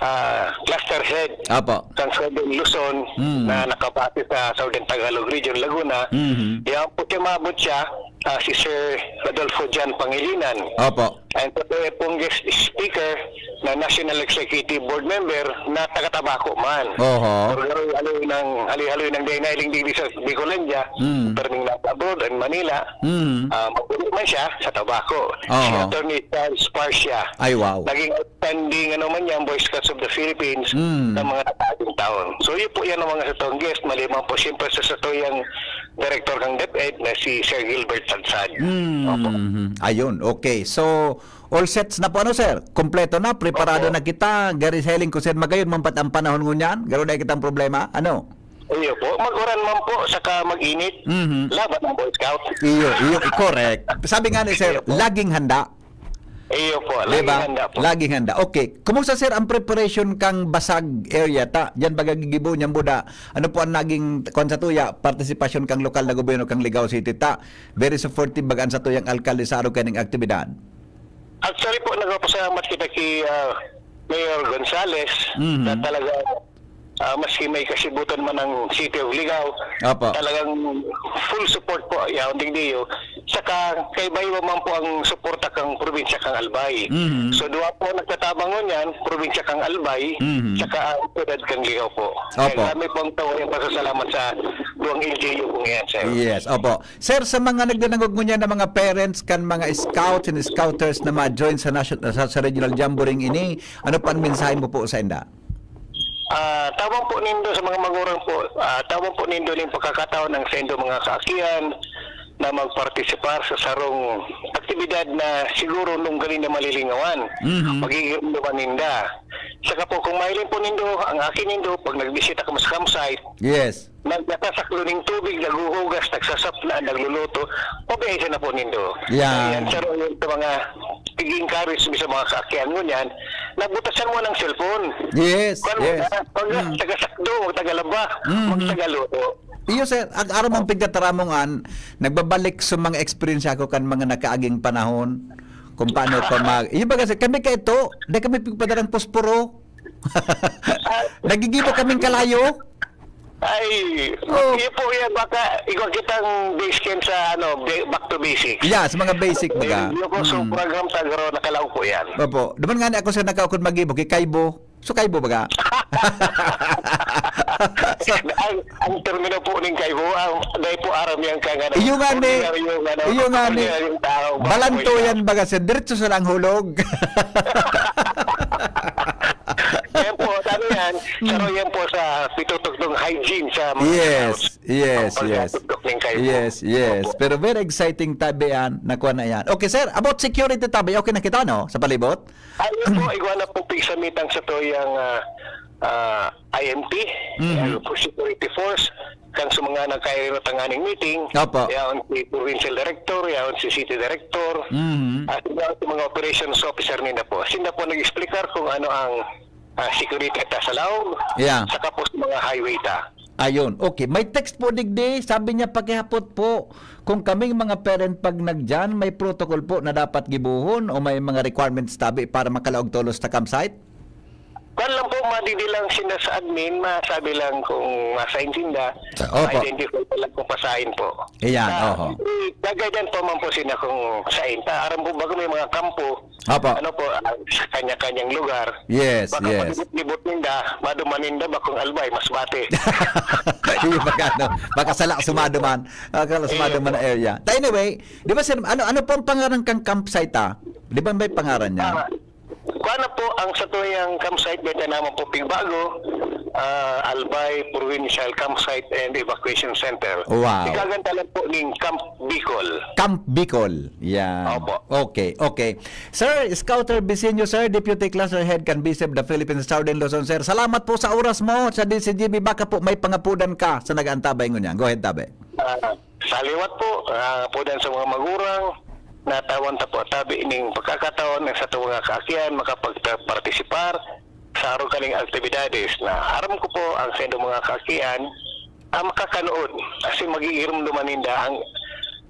ah, cluster head Opo. kang Southern Luzon Mm. na nakabase sa Southern Tagalog Region, Laguna. Mhm. Yan po siya maabot siya, ah, si Sir Rodolfo John Pangilinan. Opo. And sa tuyang pong guest speaker na National Executive Board member na taga Tabaco man. Oho. Pero haloy ng, haloy-haloy ng day na iling digdi sa Bicolandia, Mm. perming nasa abroad and Manila, Mm. ah, magpuli man siya sa Tabaco. Oho. Si Attorney Charles Parsia. Ay, wow. Naging outstanding ano man yan, Boy Scouts of the Philippines Mm. ng mga nakaaging taon. So, yun po yan ang mga satong guest. Maliban po, siyempre, sa satuyang director ng DepEd na si Sir Gilbert Tadsad. Opo. Mm. Ayun, okay. So, all sets na po, ano, sir? Kompleto na, preparado Opo. na kita. Gary Selling ko, sir, magayon man pat ang panahon ngunyan. Garo na kitang problema. Ano? Iyo po, mag-uran man po, saka mag-init. Mhm. Laban ang Boy Scout. Iyo, iyo, correct. Sabi nga ni sir, Iyo po. laging handa. Iyo po, Di laging ba? handa po. Laging handa. Okay. Kumusta, sir, ang preparation kang Basag area ta? Diyan baga gigibo niyan buda. Ano po ang naging, kwan sa tuya, partisipasyon kang lokal na gobyerno kang Ligao City ta? Very supportive baga ang sa tuyang alkalde sa araw kaning aktibidad. Actually po, nagpapasalamat kita kay, ah, Mayor Gonzales Mhm. na talaga, ah, maski may kasibutan man ang City of Ligao, Opo. talagang full support po, yaon digdiyo. Saka kaiba-iba man po ang suporta kang probinsya kang Albay. Mhm. So, duwa po ang nagtatabang ngunyan, probinsya kang Albay, Mhm. saka ang syudad kang Ligao po. Opo. Kaya kami po ang tawag yung pasasalamat sa duwang L G U po ngayon, sir. Yes, opo. Sir, sa mga nagdadangog ngunyan na mga parents kan mga scouts and scouters na ma-join sa nation-, sa, sa regional jamboree ini, ano pa ang mensahe mo po sa inda? Ah, tabang po nindo sa mga magurang po, ah, tabang po nindo ning pagkakataon ang sendo mga kaakian na magpartisipar sa sarong aktibidad na siguro nung galing na malilingawan. Mhm. Magiging naman ninda. Saka po, kung mahiling po nindo, ang akin nindo, pag nagbisita kamo sa campsite, Yes. nagkakasaklo ning tubig, naghuhugas, nagsasapna, nagluluto, pabayaan na po nindo. Yan. Ayan, sa, sa mga pig-encourage mi sa mga kaakian ngunyan, nabutasan mo ng cellphone. Yes, Kwan mo yes. na, pag Mm. taga-sakdo, taga-laba, Mhm. magtaga-luto. Iyo, sir, ag aram ang pigtataramong an, nagbabalik sa mga eksperyensya ko kan mga nakaaging panahon, kung paano pa mag-, iyo baga, sir, kami kaito, dai kami pigpadarang posporo. Nagigibo kaming kalayo. Ay, Oh. iyo po yan, baka igwa kitang base camp sa, ano, ba-, back to basics. Yeah, sa mga basic baga. Iyo po, so Mm. program sa Agro, nakalaog po yan. Opo. Duman nga ni ako, sir, nakaukod magibo, kay Kaibo. So, Kaibo baga? So, Ang, ang termino po ning Kaibo, ang, dahil po aram yan ka nga na Iyo nga ni, ordinaryong, ano, iyo nga ni, ordinaryong tao, balanto baboy yan na. baga, sir. Diretso sa lang hulog. Yan po, ano yan? Hmm. Saro yan po sa pitutugtong hygiene sa mga Yes, scouts. yes, Ang yes. pagkatugtog ng kayo po. Yes, yes. Opo. Pero very exciting tabi yan, nakuha na yan. Okay, sir, about security tabi, okay na kita, no? Sa palibot? Ayun po, igwa na po pigsamitang sa tuyang, ah, ah, I M T, Mhm. ayun po, security force, kan sa mga nagkairino tanganing meeting, Opo. yaon si provincial director, yaon si city director, Mhm. at yaon si mga operations officer ninda po. Sinda po nag-explicar kung ano ang, ah, security ta sa laog, Yeah. saka po sa mga highway ta. Ayun. Okay. May text po digdi. Sabi niya, "Pakihapot po kung kaming mga parent pag nagdiyan, may protocol po na dapat gibohon o may mga requirements tabi para makalaog tolos sa campsite?" Kwan lang po, madigdi lang sinda sa admin, masabi lang kung masain sinda, Ah, opo. ma-identify pa lang kung pasain po. Ayan, Ah, oho. i-, gagaydan pa man po sinda kung sain. Ta, aram po ba kung may mga kampo, Opo. ano po, ah, sa kanya-kanyang lugar? Yes, Baka yes. paglibot-libot ninda, maduman ninda, bakong Albay, Masbate. Iyo, baka, ano, baka sala sumado man. Baka sala sumado Iyo man po. ang area. Ta, anyway, di ba, sir, ano, ano po ang pangaran kang campsite, ah? Di ba may pangaran niya? Ah, kuwan na po ang satuyang campsite, beta naman po pigbago, ah, Albay Provincial Campsite and Evacuation Center. Wow. Ikagan ta lang po ning Camp Bicol. Camp Bicol. Yan. Opo. Okay, okay. Sir, Scouter Bisenyo, sir, Deputy Cluster Head kan BICEB, the Philippines Southern Luzon, sir. Salamat po sa oras mo sa D C G B. Baka po may pangapudan ka sa nag-aantabay ngunyan. Go ahead, tabi. Ah, sa liwat po, ah, pudan sa mga magurang, natawan ta po tabi ning pagkakataon na sa mga kaakian makapagpartisipar sa arog kaning aktibidades na aram ko po ang sa indong mga kaakian ang makakanood kasi magigirumduman ninda ang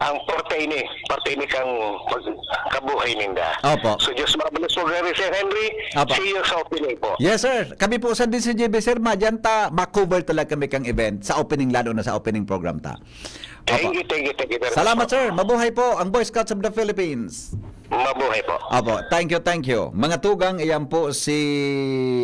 ang parte ini, parte ini kang pagkabuhay ninda. Opo. So, Diyos mabalos po, Gary, Sir Henry. Opo. See you sa opening po. Yes, sir. Kami po sa D C G B, sir, madyan ta, ma-cover talaga kami kang event sa opening, lalo na sa opening program ta. Thank Opo. you, thank you, thank you very much Salamat, po. sir. Mabuhay po ang Boy Scouts of the Philippines. Mabuhay po. Opo, thank you, thank you. Mga tugang, iyan po si,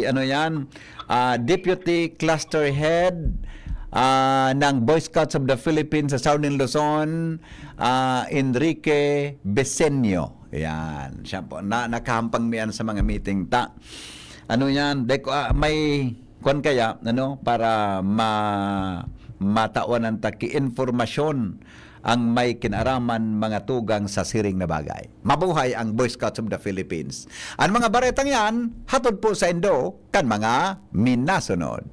ano yan, ah, Deputy Cluster Head, ah, ng Boy Scouts of the Philippines sa Southern Luzon, ah, Enrique Besenio. Yan, siya po. Na, nakahampang mi yan sa mga meeting ta. Ano yan? Deko, ah, may kwan kaya, ano, para ma-, matawan ang taki informasyon ang may kinaraman mga tugang sa siring na bagay. Mabuhay ang Boy Scouts of the Philippines. Ang mga baretang yan, hatod po sa indo kan mga minasunod.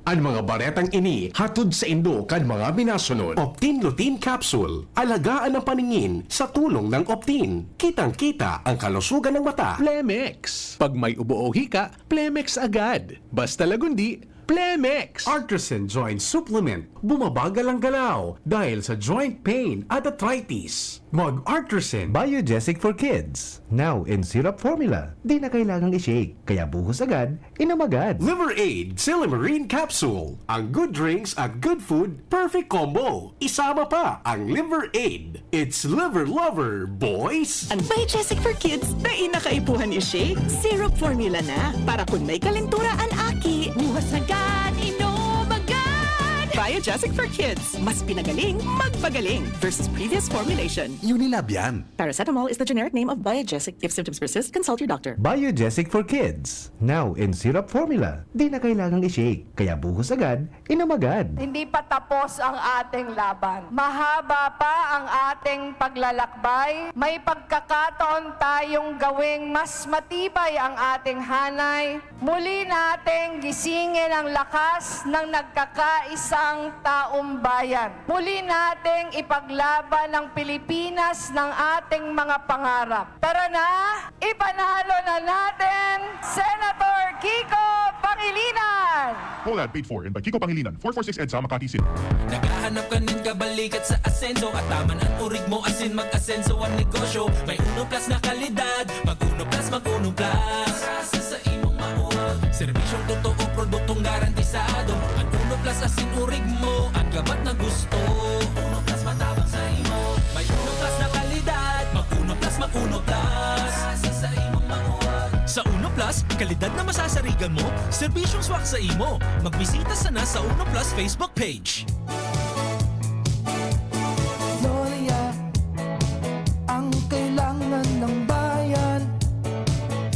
An mga baretang ini hatod saindo kan mga minasunod. Optin Lutein Capsule. Alagaan ang paningin sa tulong ng Optin. Kitang-kita ang kalusugan ng mata. Plemex. Pag may ubo o hika, Plemex agad. Basta lagundi, Plemex. Artisan Joint Supplement. Bumabagal ang galaw dahil sa joint pain at arthritis. Mag-Artisan. Biogesic for Kids. Now in syrup formula. Di na kailangang i-shake, kaya buhos agad, inom agad. Liver Aid Silymarin Capsule. Ang good drinks at good food, perfect combo. Isama pa ang Liver Aid. It's Liver Lover, boys! Ang Biogesic for Kids, dai na kaipuhan i-shake. Syrup formula na. Para kun may kalentura an aki, buhos agad, inom agad! Biogesic for Kids. Mas pinagaling, magpagaling. Versus previous formulation. Unilab yan. Paracetamol is the generic name of Biogesic. If symptoms persist, consult your doctor. Biogesic for Kids. Now in syrup formula. Di na kailangang i-shake, kaya buhos agad, inom agad. Hindi pa tapos ang ating laban. Mahaba pa ang ating paglalakbay. May pagkakataon tayong gawing mas matibay ang ating hanay. Muli nating gisingin ang lakas ng nagkakaisang taong bayan. Muli nating ipaglaban ang Pilipinas ng ating mga pangarap. Tara na, ipanalo na natin, Senator Kiko Pangilinan! Collab paid for and by Kiko Pangilinan, four four six EDSA, Makati City. Naghahanap ka nin kabalikat sa asenso at taman an urig mo asin mag-asenso ang negosyo. May Uno Plus na kalidad, mag Uno Plus, mag Uno Plus. Sa imong mauwag. Serbisyong totoo, produktong garantisado. Ang Uno Plus asin urig mo, ang gabat na gusto. Uno Plus matabang sa imo. May Uno Plus na kalidad. Mag Uno Plus, mag Uno Plus. Sa imong mauwag. Sa Uno Plus, kalidad na masasarigan mo, serbisyong swak sa imo. Magbisita sana sa Uno Plus Facebook page. Gloria, ang kailangan ng bayan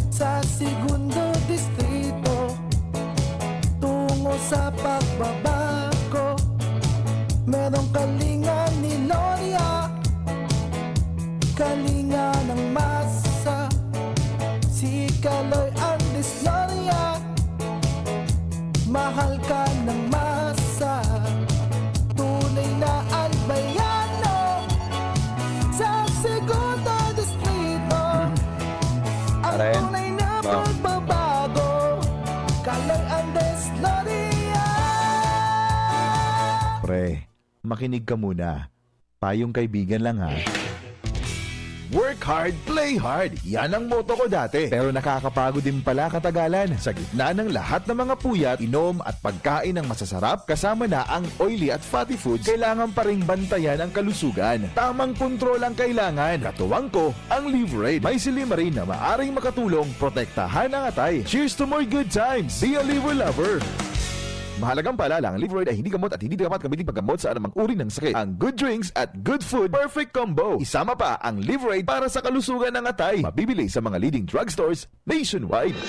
sa Segundo Distrito. Tungo sa pagbabago, merong kalinga ni Gloria. Kalinga ng masa, si Kaloy Andes Gloria. Mahal ka ng masa, tunay na albayano sa Segundo Distrito. Ang Pare, tunay na ma- pagbabago, Kaloy Andes Gloria. Pre, makinig ka muna. Payong kaibigan lang, ha. Work hard, play hard. Yan ang motto ko dati. Pero nakakapagod din pala katagalan. Sa gitna ng lahat ng mga puyat, inom at pagkain ng masasarap, kasama na ang oily at fatty foods, kailangan pa ring bantayan ang kalusugan. Tamang kontrol ang kailangan. Katuwang ko, ang Liveraid. May silymarin na maaring makatulong protektahan ang atay. Cheers to more good times! Be a Liver Lover! Mahalagang paalala, ang Liveraid ay hindi gamot at hindi dapat gamitin paggamot sa anumang uri ng sakit. Ang good drinks at good food, perfect combo. Isama pa ang Liveraid para sa kalusugan ng atay. Mabibili sa mga leading drugstores nationwide.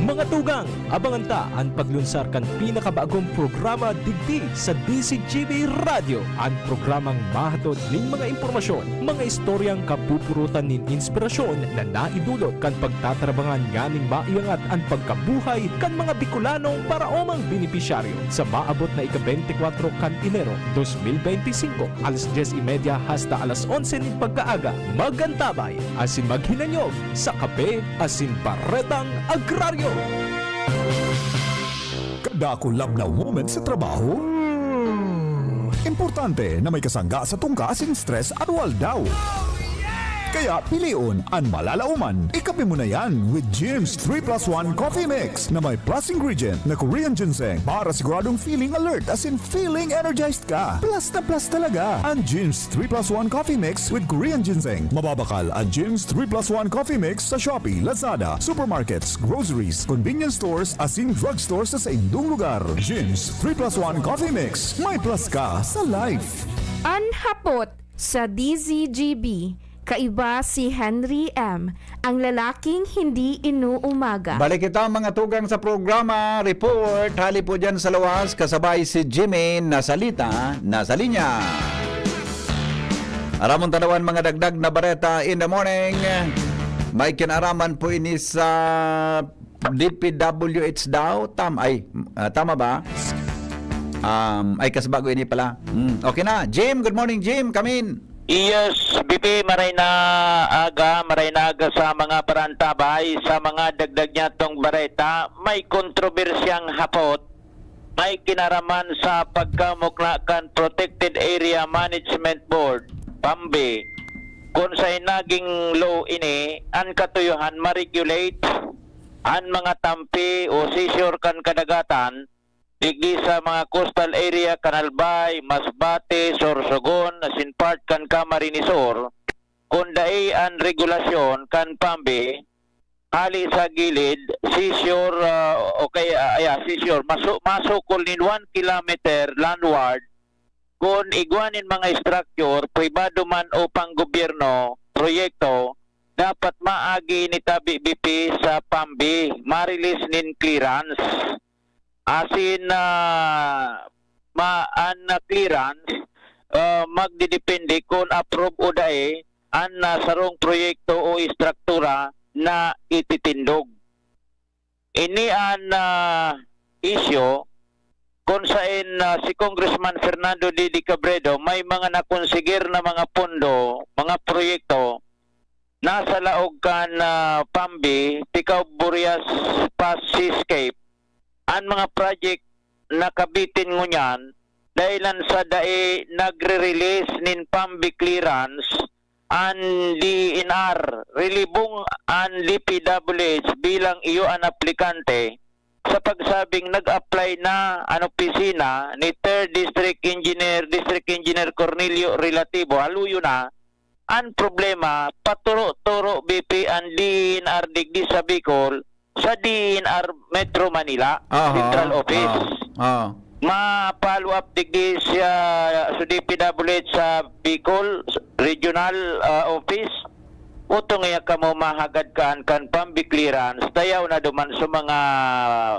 Mga tugang, abangan ta an paglunsar kan pinakabagong programa digdi sa D Z G B Radyo, an programang mahatod nin mga impormasyon, mga istoryang kapupurutan nin inspirasyon na naidulot kan pagtatarabangan nganing maiangat an pagkabuhay kan mga Bicolanong paraomang benepisyaryo. Sa maabot na ika-bente kwatro kan Enero dos mil bente singko, alas dyes y media hasta alas onse nin pagkaaga, mag-antabay asin maghinanyog sa Kape asin Baretang Agraryo. Kada kulab na moment sa trabaho, importante na may kasangga sa tungka asin stress aldaw-aldaw. Kaya pilion an malalaoman, ikape mo na yan with Jim's three plus one Coffee Mix na may plus ingredient na Korean ginseng para siguradong feeling alert asin feeling energized ka. Plus na plus talaga ang Jim's three plus one Coffee Mix with Korean ginseng. Mababakal ang Jim's three plus one Coffee Mix sa Shopee, Lazada, supermarkets, groceries, convenience stores, asin drugstore sa saindong lugar. Jim's three plus one Coffee Mix. May plus ka sa life. An hapot sa D Z G B, kaiba si Henry M, ang lalaking hindi inuumaga. Balik kita, mga tugang, sa programa, report, hali po dyan sa luwas, kasabay si Jimmy Nasalita, nasa linya. Aramon tanawan mga dagdag na bareta in the morning. May kinaraman po ini sa D P W H daw, tam-, ay, ah, tama ba? Um, ay, kasbago ini pala. Hmm, okay na. Jim, good morning, Jim. Kamin. Yes, B P, maray na aga, maray na aga sa mga parantabay. Sa mga dagdag niya tong bareta, may kontrobersyang hapot, may kinaraman sa pagkamukna kan Protected Area Management Board, PAMBI, kun sa naging law ini, an katuyohan ma-regulate an mga tampi o seashore kan kadagatan, digdi sa mga coastal area kan Albay, Masbate, Sorsogon, asin part kan Camarines Sur, kun dai an regulasyon kan PAMBI, hali sa gilid, seashore, ah, o kaya, ah, yeah, seashore, masu-, masukol nin one kilometer landward, kun igwa nin mga structure, pribado man o panggobyerno, proyekto, dapat maagi ini tabi B P sa PAMBI, ma-release nin clearance. Asin, ah, ma-, an, ah, clearance, ah, magdedepende kun approve o dai an, ah, sarong proyekto o estruktura na ititindog. Ini an, ah, isyu kun saen, ah, si Congressman Fernando D D Cabredo may mga nakonsigir na mga pondo, mga proyekto nasa laog kan, ah, PAMBI, Ticao Burias Pass Seascape, an mga project na kabitin ngunyan dahilan sa dai nagre-release nin PAMBI clearance an D E N R, relibong an D P W H bilang iyo an aplikante, sa pagsabing nag-apply na an opisina ni Third District Engineer, District Engineer Cornelio Relativo, haluyo na. An problema, paturo-turo B P an D E N R digdi sa Bicol, sa D E N R Metro Manila, Aha, Central Office. Ah, ah. Ma-follow up digdi siya sa D P W H sa Bicol Regional, ah, Office. Utong iya kamo mahagad kan, kan PAMBI clearance, dayaw na duman sa mga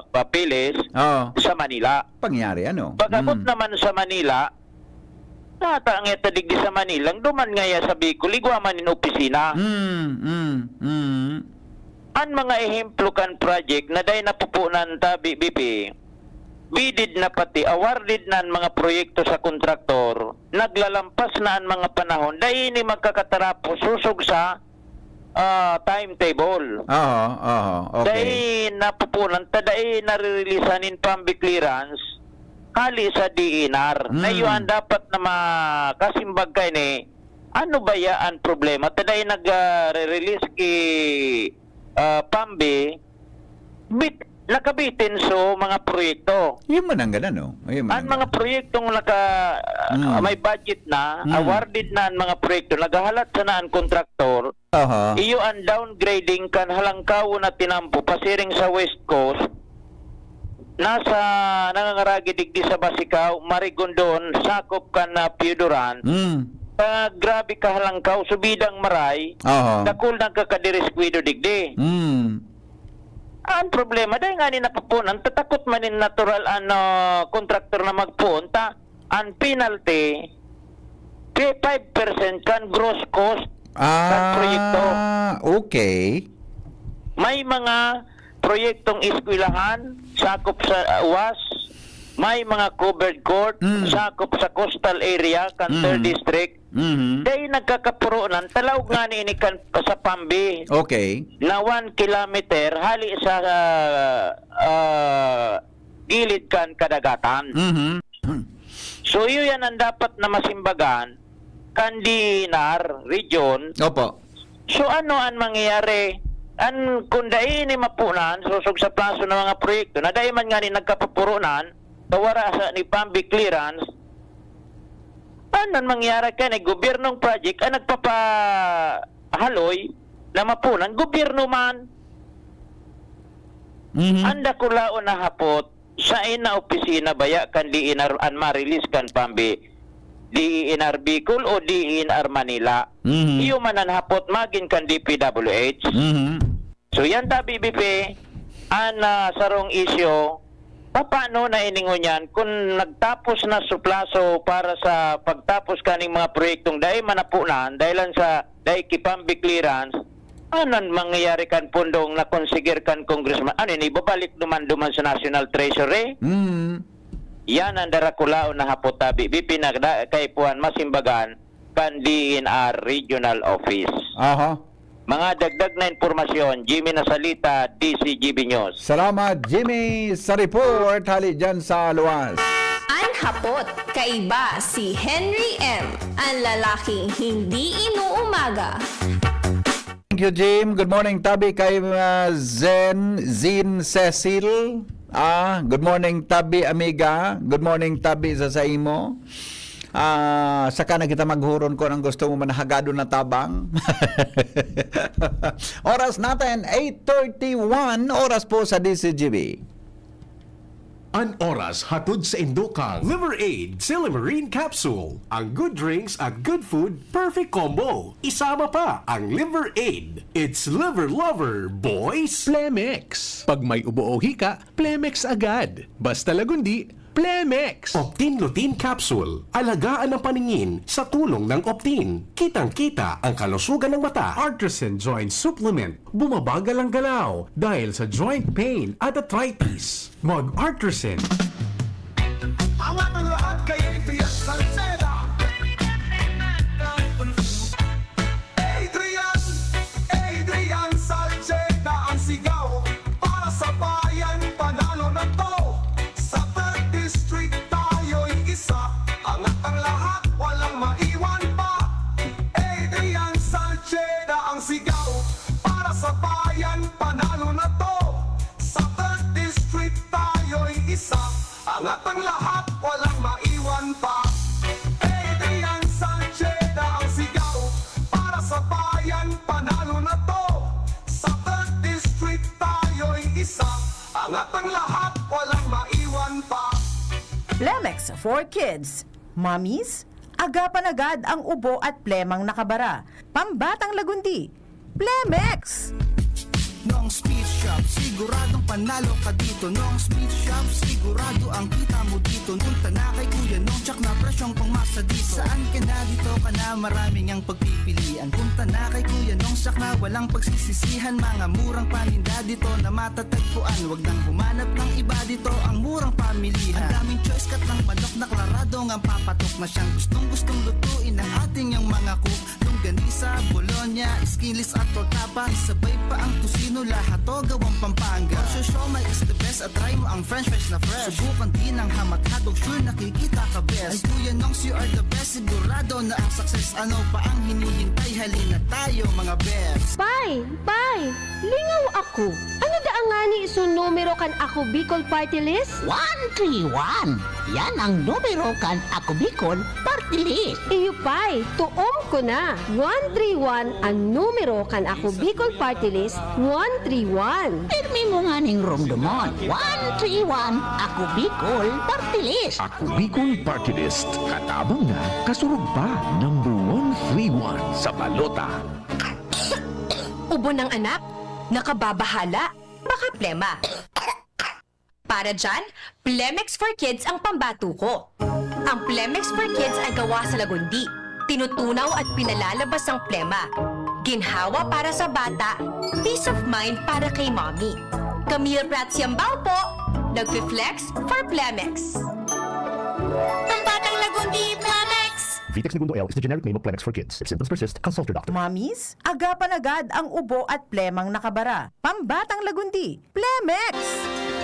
papeles Oo. sa Manila. Pangyari, ano? Pag-abot Mm. naman sa Manila, nata nga ta digdi sa Manila, duman nga iya sa Bicol, igwa man nin opisina. Mm, mm, mm. An mga ehemplo kan project na dai napupunan ta, B B P, bidded na pati, awarded na an mga proyekto sa kontraktor, naglalampas na an mga panahon, dai ini magkakatarapos sosog sa, ah, timetable. Aha, aha, okay. Dai napupunan ta, dai nare-releasan nin PAMBI clearance, hali sa D E N R. Mm. Na iyo an dapat na makasimbag kaini, ano baya an problema? Ta dai nag, ah, re-release ki, ah, PAMBI, bit-, nakabitin so mga proyekto. Yun man ang gana, no? Yun man Ang ang mga gana. proyektong naka, Mm. may budget na, Mm. awarded na ang mga proyekto, naghahalat sana ang kontraktor, Aha. iyo ang downgrading kan halangkaw na tinampo pasiring sa West Coast, nasa nangangaragi digdi sa Basicao, Marigondon, sakop kan, ah, Pioduran. Mm. Ah, grabe kahalangkaw, subidang maray, Aha. dakul nagkakadiriskwado digdi. Mm. Ang problema, dahil nga ni napupunan, tatakot man in natural an, ah, kontraktor na magpuon, ta, ang penalty, pi-, five percent kan gross cost kan proyekto. Ah, okay. May mga proyektong eskwelahan, sakop sa, ah, U A S, may mga covered court, Mm. sakop sa coastal area kan Mm. third district. Mhm. Dai nagkakapuronan, talaog nga ni ini kan sa PAMBI Okay. na one kilometer hali sa, ah, ah, gilid kan kadagatan. Mhm. So, iyo yan ang dapat na masimbagan kan D E N R region. Opo. So, ano ang mangyayari? An, kung dai ini mapunan, sosog sa plaso ng mga proyekto, na dai man nga ni nagkapupuronan, kawara sa ni PAMBI clearance, ano ang mangyayari kaya ni gobyernong project ang nagpapahaloy na mapunan? Gobyerno man. Mhm. Ang dakulaon na hapot, saen na opisina baya kan D E N R an ma-release kan PAMBI, D E N R Bicol o D E N R Manila? Mhm. Iyo man an hapot magin kan D P W H. Mhm. So, yan ta, B B P, an, ah, sarong isyu, papaano na ini ngunyan kun nagtapos na su plaso para sa pagtapos kaning mga proyektong dai manapunan dahilan sa dai ki PAMBI clearance, Ano an mangyayari kan pondong nakonsigir kan congressman? Ano ini, ibabalik duman-duman sa National Treasury? Mm. Yan ang darakulaon na hapot, tabi. Bi, pinagda-, kaipuhan, masimbagan, kan D E N R Regional Office. Aha. Mga dagdag na impormasyon, Jimmy Nasalita, D C G B News. Salamat, Jimmy, sa report hali dyan sa luwas. An hapot, kaiba si Henry M, an lalaking hindi inuumaga. Thank you, Jim. Good morning, tabi kay, ah, Zen, Zin Cecil. Ah, good morning, tabi, amiga. Good morning, tabi sa saimo. Ah, saka na kita maghuron kung anong gusto mo, manahagadon na tabang. Oras natin, eight thirty-one, oras po sa D C G B. An oras hatod sa indo kan Liver Aid Silimarin Capsule. Ang good drinks at good food, perfect combo. Isama pa ang Liver Aid. It's Liver Lover, boys! Plemex. Pag may ubo o hika, Plemex agad. Basta Lagundi, Plemex. Optin Lutein Capsule. Alagaan ang paningin sa tulong ng Optin. Kitang-kita ang kalusugan ng mata. Artisan Joint Supplement. Bumabagal ang galaw dahil sa joint pain at arthritis. Mag-Artisan. Angat ang lahat kay Adrian Salceda. Adrian, Adrian Salceda ang sigaw para sa bayan, panalo na 'to. Sa Third District tayo'y isa, angat ang lahat, walang maiwan pa. Adrian Salceda ang sigaw para sa bayan, panalo na 'to. Sa Third District tayo'y isa, angat ang lahat, walang maiwan pa. Adrian Salceda ang sigaw para sa bayan, panalo na 'to. Sa Third District tayo'y isa, angat ang lahat, walang maiwan pa. Plemex for Kids. Mommies, agapan agad ang ubo at plemang nakabara. Pambatang Lagundi, Plemex! Nong's Meat Shop, siguradong panalo ka dito. Nong's Meat Shop, sigurado ang kita mo dito. Punta na kay Kuya Nong, tsak na presyong pangmasa dito. Saan ka na, dito ka na, maraming ang pagpipilian. Punta na kay Kuya Nong, tsak na walang pagsisisihan. Mga murang paninda dito na matatagpuan. Wag nang humanap ng iba, dito ang murang pamilihan. Ang daming choice, cut ng manok na klaradong ang papatok na siyang gustong-gustong lutuin ng ating yang mga cook. Longganisa, bologna, skinless at tortapa, sabay pa ang tocino, lahat to gawang Pampanga. For sure, siomai is the best at try mo ang french fries na fresh. Subukan din ang ham at hotdog, sure nakikita ka best. Ay Kuya Nongs, you are the best, sigurado na ang success. Ano pa ang hinihintay? Halina tayo, mga best. Pay! Pay! Lingaw ako! Ano daa ngani so numero kan Ako Bicol Party List? One three one! Yan ang numero kan Ako Bicol Party List. Iyo pay, tuom ko na. One three one an numero kan Ako Bicol Party List, one three one. Pirmi mo nganing romdomon. One three one, Ako Bicol Party List. Ako Bicol Party List. Katabang na, kasurog pa. Number one three one sa balota. Ubo ng anak? Nakababahala? Baka plema. Para dyan, Plemex for Kids ang pambato ko. Ang Plemex for Kids ay gawa sa Lagundi. Tinutunaw at pinalalabas ang plema. Ginhawa para sa bata, peace of mind para kay mommy. Camille Prats Yambao po, nagfi-flex for Plemex. Pambatang Lagundi, Plemex! Vitex Negundo L is the generic name of Plemex for Kids. If symptoms persist, consult your doctor. Mommies, agapan agad ang ubo at plemang nakabara. Pambatang Lagundi, Plemex!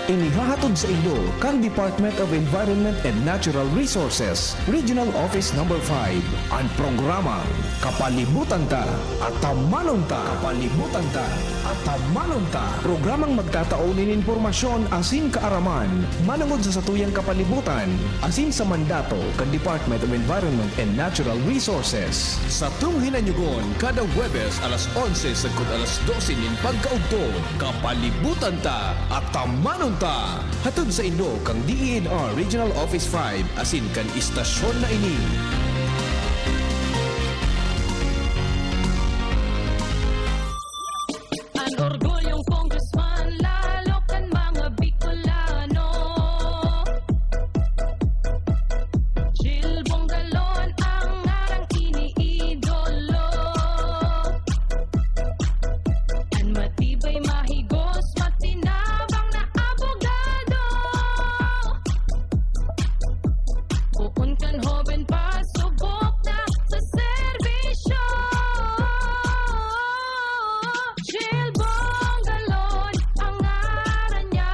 Inihahatod sa inyo kan Department of Environment and Natural Resources, Regional Office Number five, an programang Kapalibutan Ta, Atamanon Ta. Kapalibutan Ta, Atamanon Ta. Programang magtatao nin impormasyon asin kaaraman manongod sa satuyang kapalibutan asin sa mandato kan Department of Environment and Natural Resources. Satong hinanyugon kada Huwebes alas onse sagkod alas dose nin pagkaudto. Kapalibutan Ta, Atamanon Ta! Hatod sa inyo kan D E N R Regional Office five asin kan istasyon na ini. An orgulyong congressman, lalo kan mga Bicolano. Chill Bongalon ang ngarang iniidolo. Hoben pa, subok na sa serbisyo. Jill Bongalon ang ngaran niya.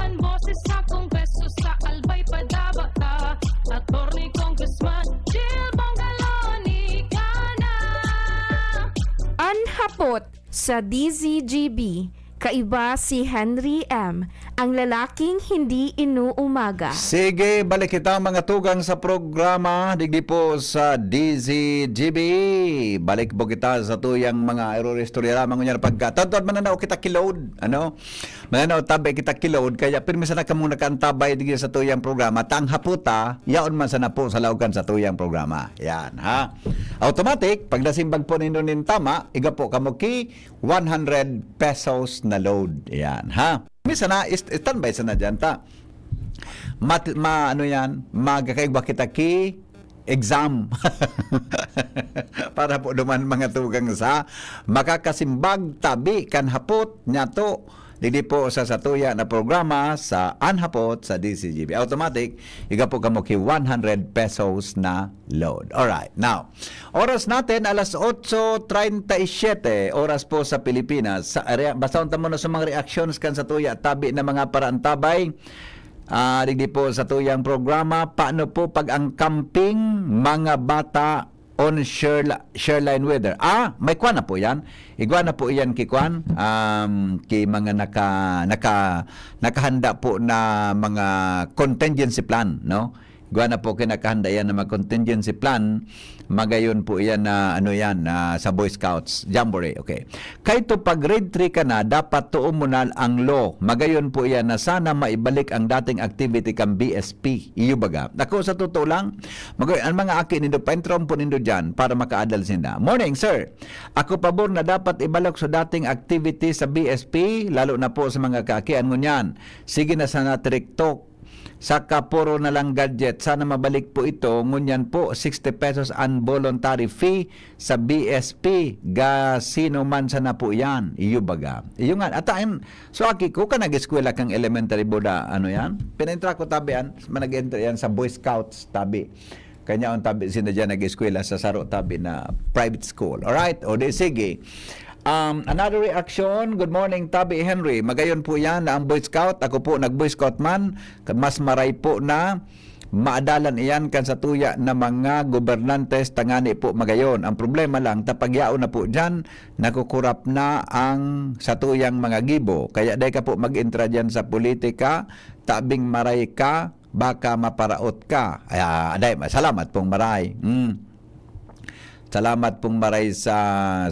Ang boses sa Kongreso, sa Albay padaba ta. Attorney Congressman Jill Bongalon, ika na. An hapot sa D Z G B, kaiba si Henry M, ang lalaking hindi inuumaga. Sige, balik kita, mga tugang, sa programa, digdi po sa D Z G B. Balik po kita sa tuyang mga irorostorya lamang ngunyan pagka. Tadtad mananaw kita ki load, ano? Mananaw tabi kita ki load, kaya pirmi sana kamong nakaantabay digdi sa tuyang programa. Tang haputa, yaon man sana po sa laugan sa tuyang programa. Yan, ha? Automatic, pag nasimbag po nindo nin tama, iga po kamo ki one hundred pesos na load. Yan, ha? Minsan na, ist-, standby sana dyan, ta. Mat-, ma-, ano yan, magkakaigwa kita ki exam. Para po duman, mga tugang, sa makakasimbag tabi kan hapot niya to. Digdi po sa satuya na programa sa Anhapot sa D Z G B. Automatic, iga po kamo ki one hundred pesos na load. Alright, now, oras natin, alas otso treinta y siete, oras po sa Pilipinas. Sa area, basahon ta muna sa mga reactions kan satuya tabi na mga paraantabay. Ah, digdi po sa tuyang programa, paano po pag ang camping, mga bata, on share, share line weather? Ah, may kwan na po yan. Igwa na po yan ki kwan, um, ki mga naka, naka, nakahanda po na mga contingency plan, no? Igwa na po kinakahanda yan na mga contingency plan. Magayon po yan na, ano yan, na sa Boy Scouts Jamboree. Okay. Kaito pag grade three ka na, dapat tuo mo na ang law. Magayon po yan na sana maibalik ang dating activity kan B S P. Iyo baga. Ako, sa totoo lang, magayon, ang mga aki nindo, paintraon po nindo dyan para makaadal sinda. Morning, sir. Ako pabor na dapat ibalik sa dating activity sa B S P, lalo na po sa mga kaakian ngunyan. Sige na sana TikTok. Saka puro na lang gadget. Sana mabalik po ito. Ngunyan po, sixty pesos ang voluntary fee sa B S P. Ga sino man sana po yan. Iyo baga. Iyo nga. At ang, so, aki ko, ka nag-eskwela kang elementary boda, ano yan? Pinaintra ko tabi yan. Manag-enter yan sa Boy Scouts tabi. Kanya ang tabi, sino dyan nag-eskwela sa saro tabi na private school. Alright? O di, sige. Um, another reaction, "Good morning, Tabi Henry. Magayon po yan na ang Boy Scout. Ako po, nag-Boy Scout man. Mas maray po na maadalan iyan kan satuya na mga gobernantes tangani po magayon. Ang problema lang, ta pag yaon na po dyan, nakukurap na ang satuyang mga gibo. Kaya dai ka po mag-entra dyan sa politika, tabing maray ka, baka maparaot ka." Ay, ah, dai, salamat pong maray. Mm. Salamat pong maray sa,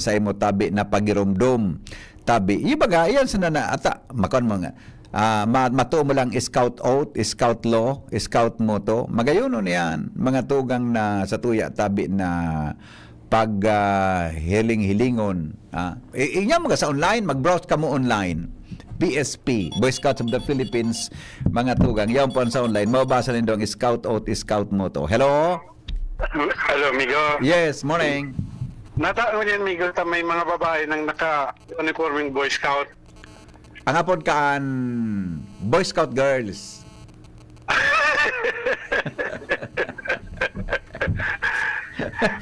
sa imo tabi na pagiromdom. Tabi, ibaga, iyan sana na, ata, makon mo nga. Ah, ma-, matuo mo lang scout oath, scout law, scout motto. Magayonon yan, mga tugang na satuya tabi na pag, ah, hiling-hilingon. Ah, i-, inya mga sa online, mag-browse ka mo online. B S P, Boy Scouts of the Philippines, mga tugang. Yaon po sa online, mababasa nindo ang scout oath, scout motto. Hello? Hello, amigo. Yes, morning. Nataon yan, amigo, ta may mga babae nang naka-uniforming Boy Scout. Ang apod kaan, Boy Scout girls.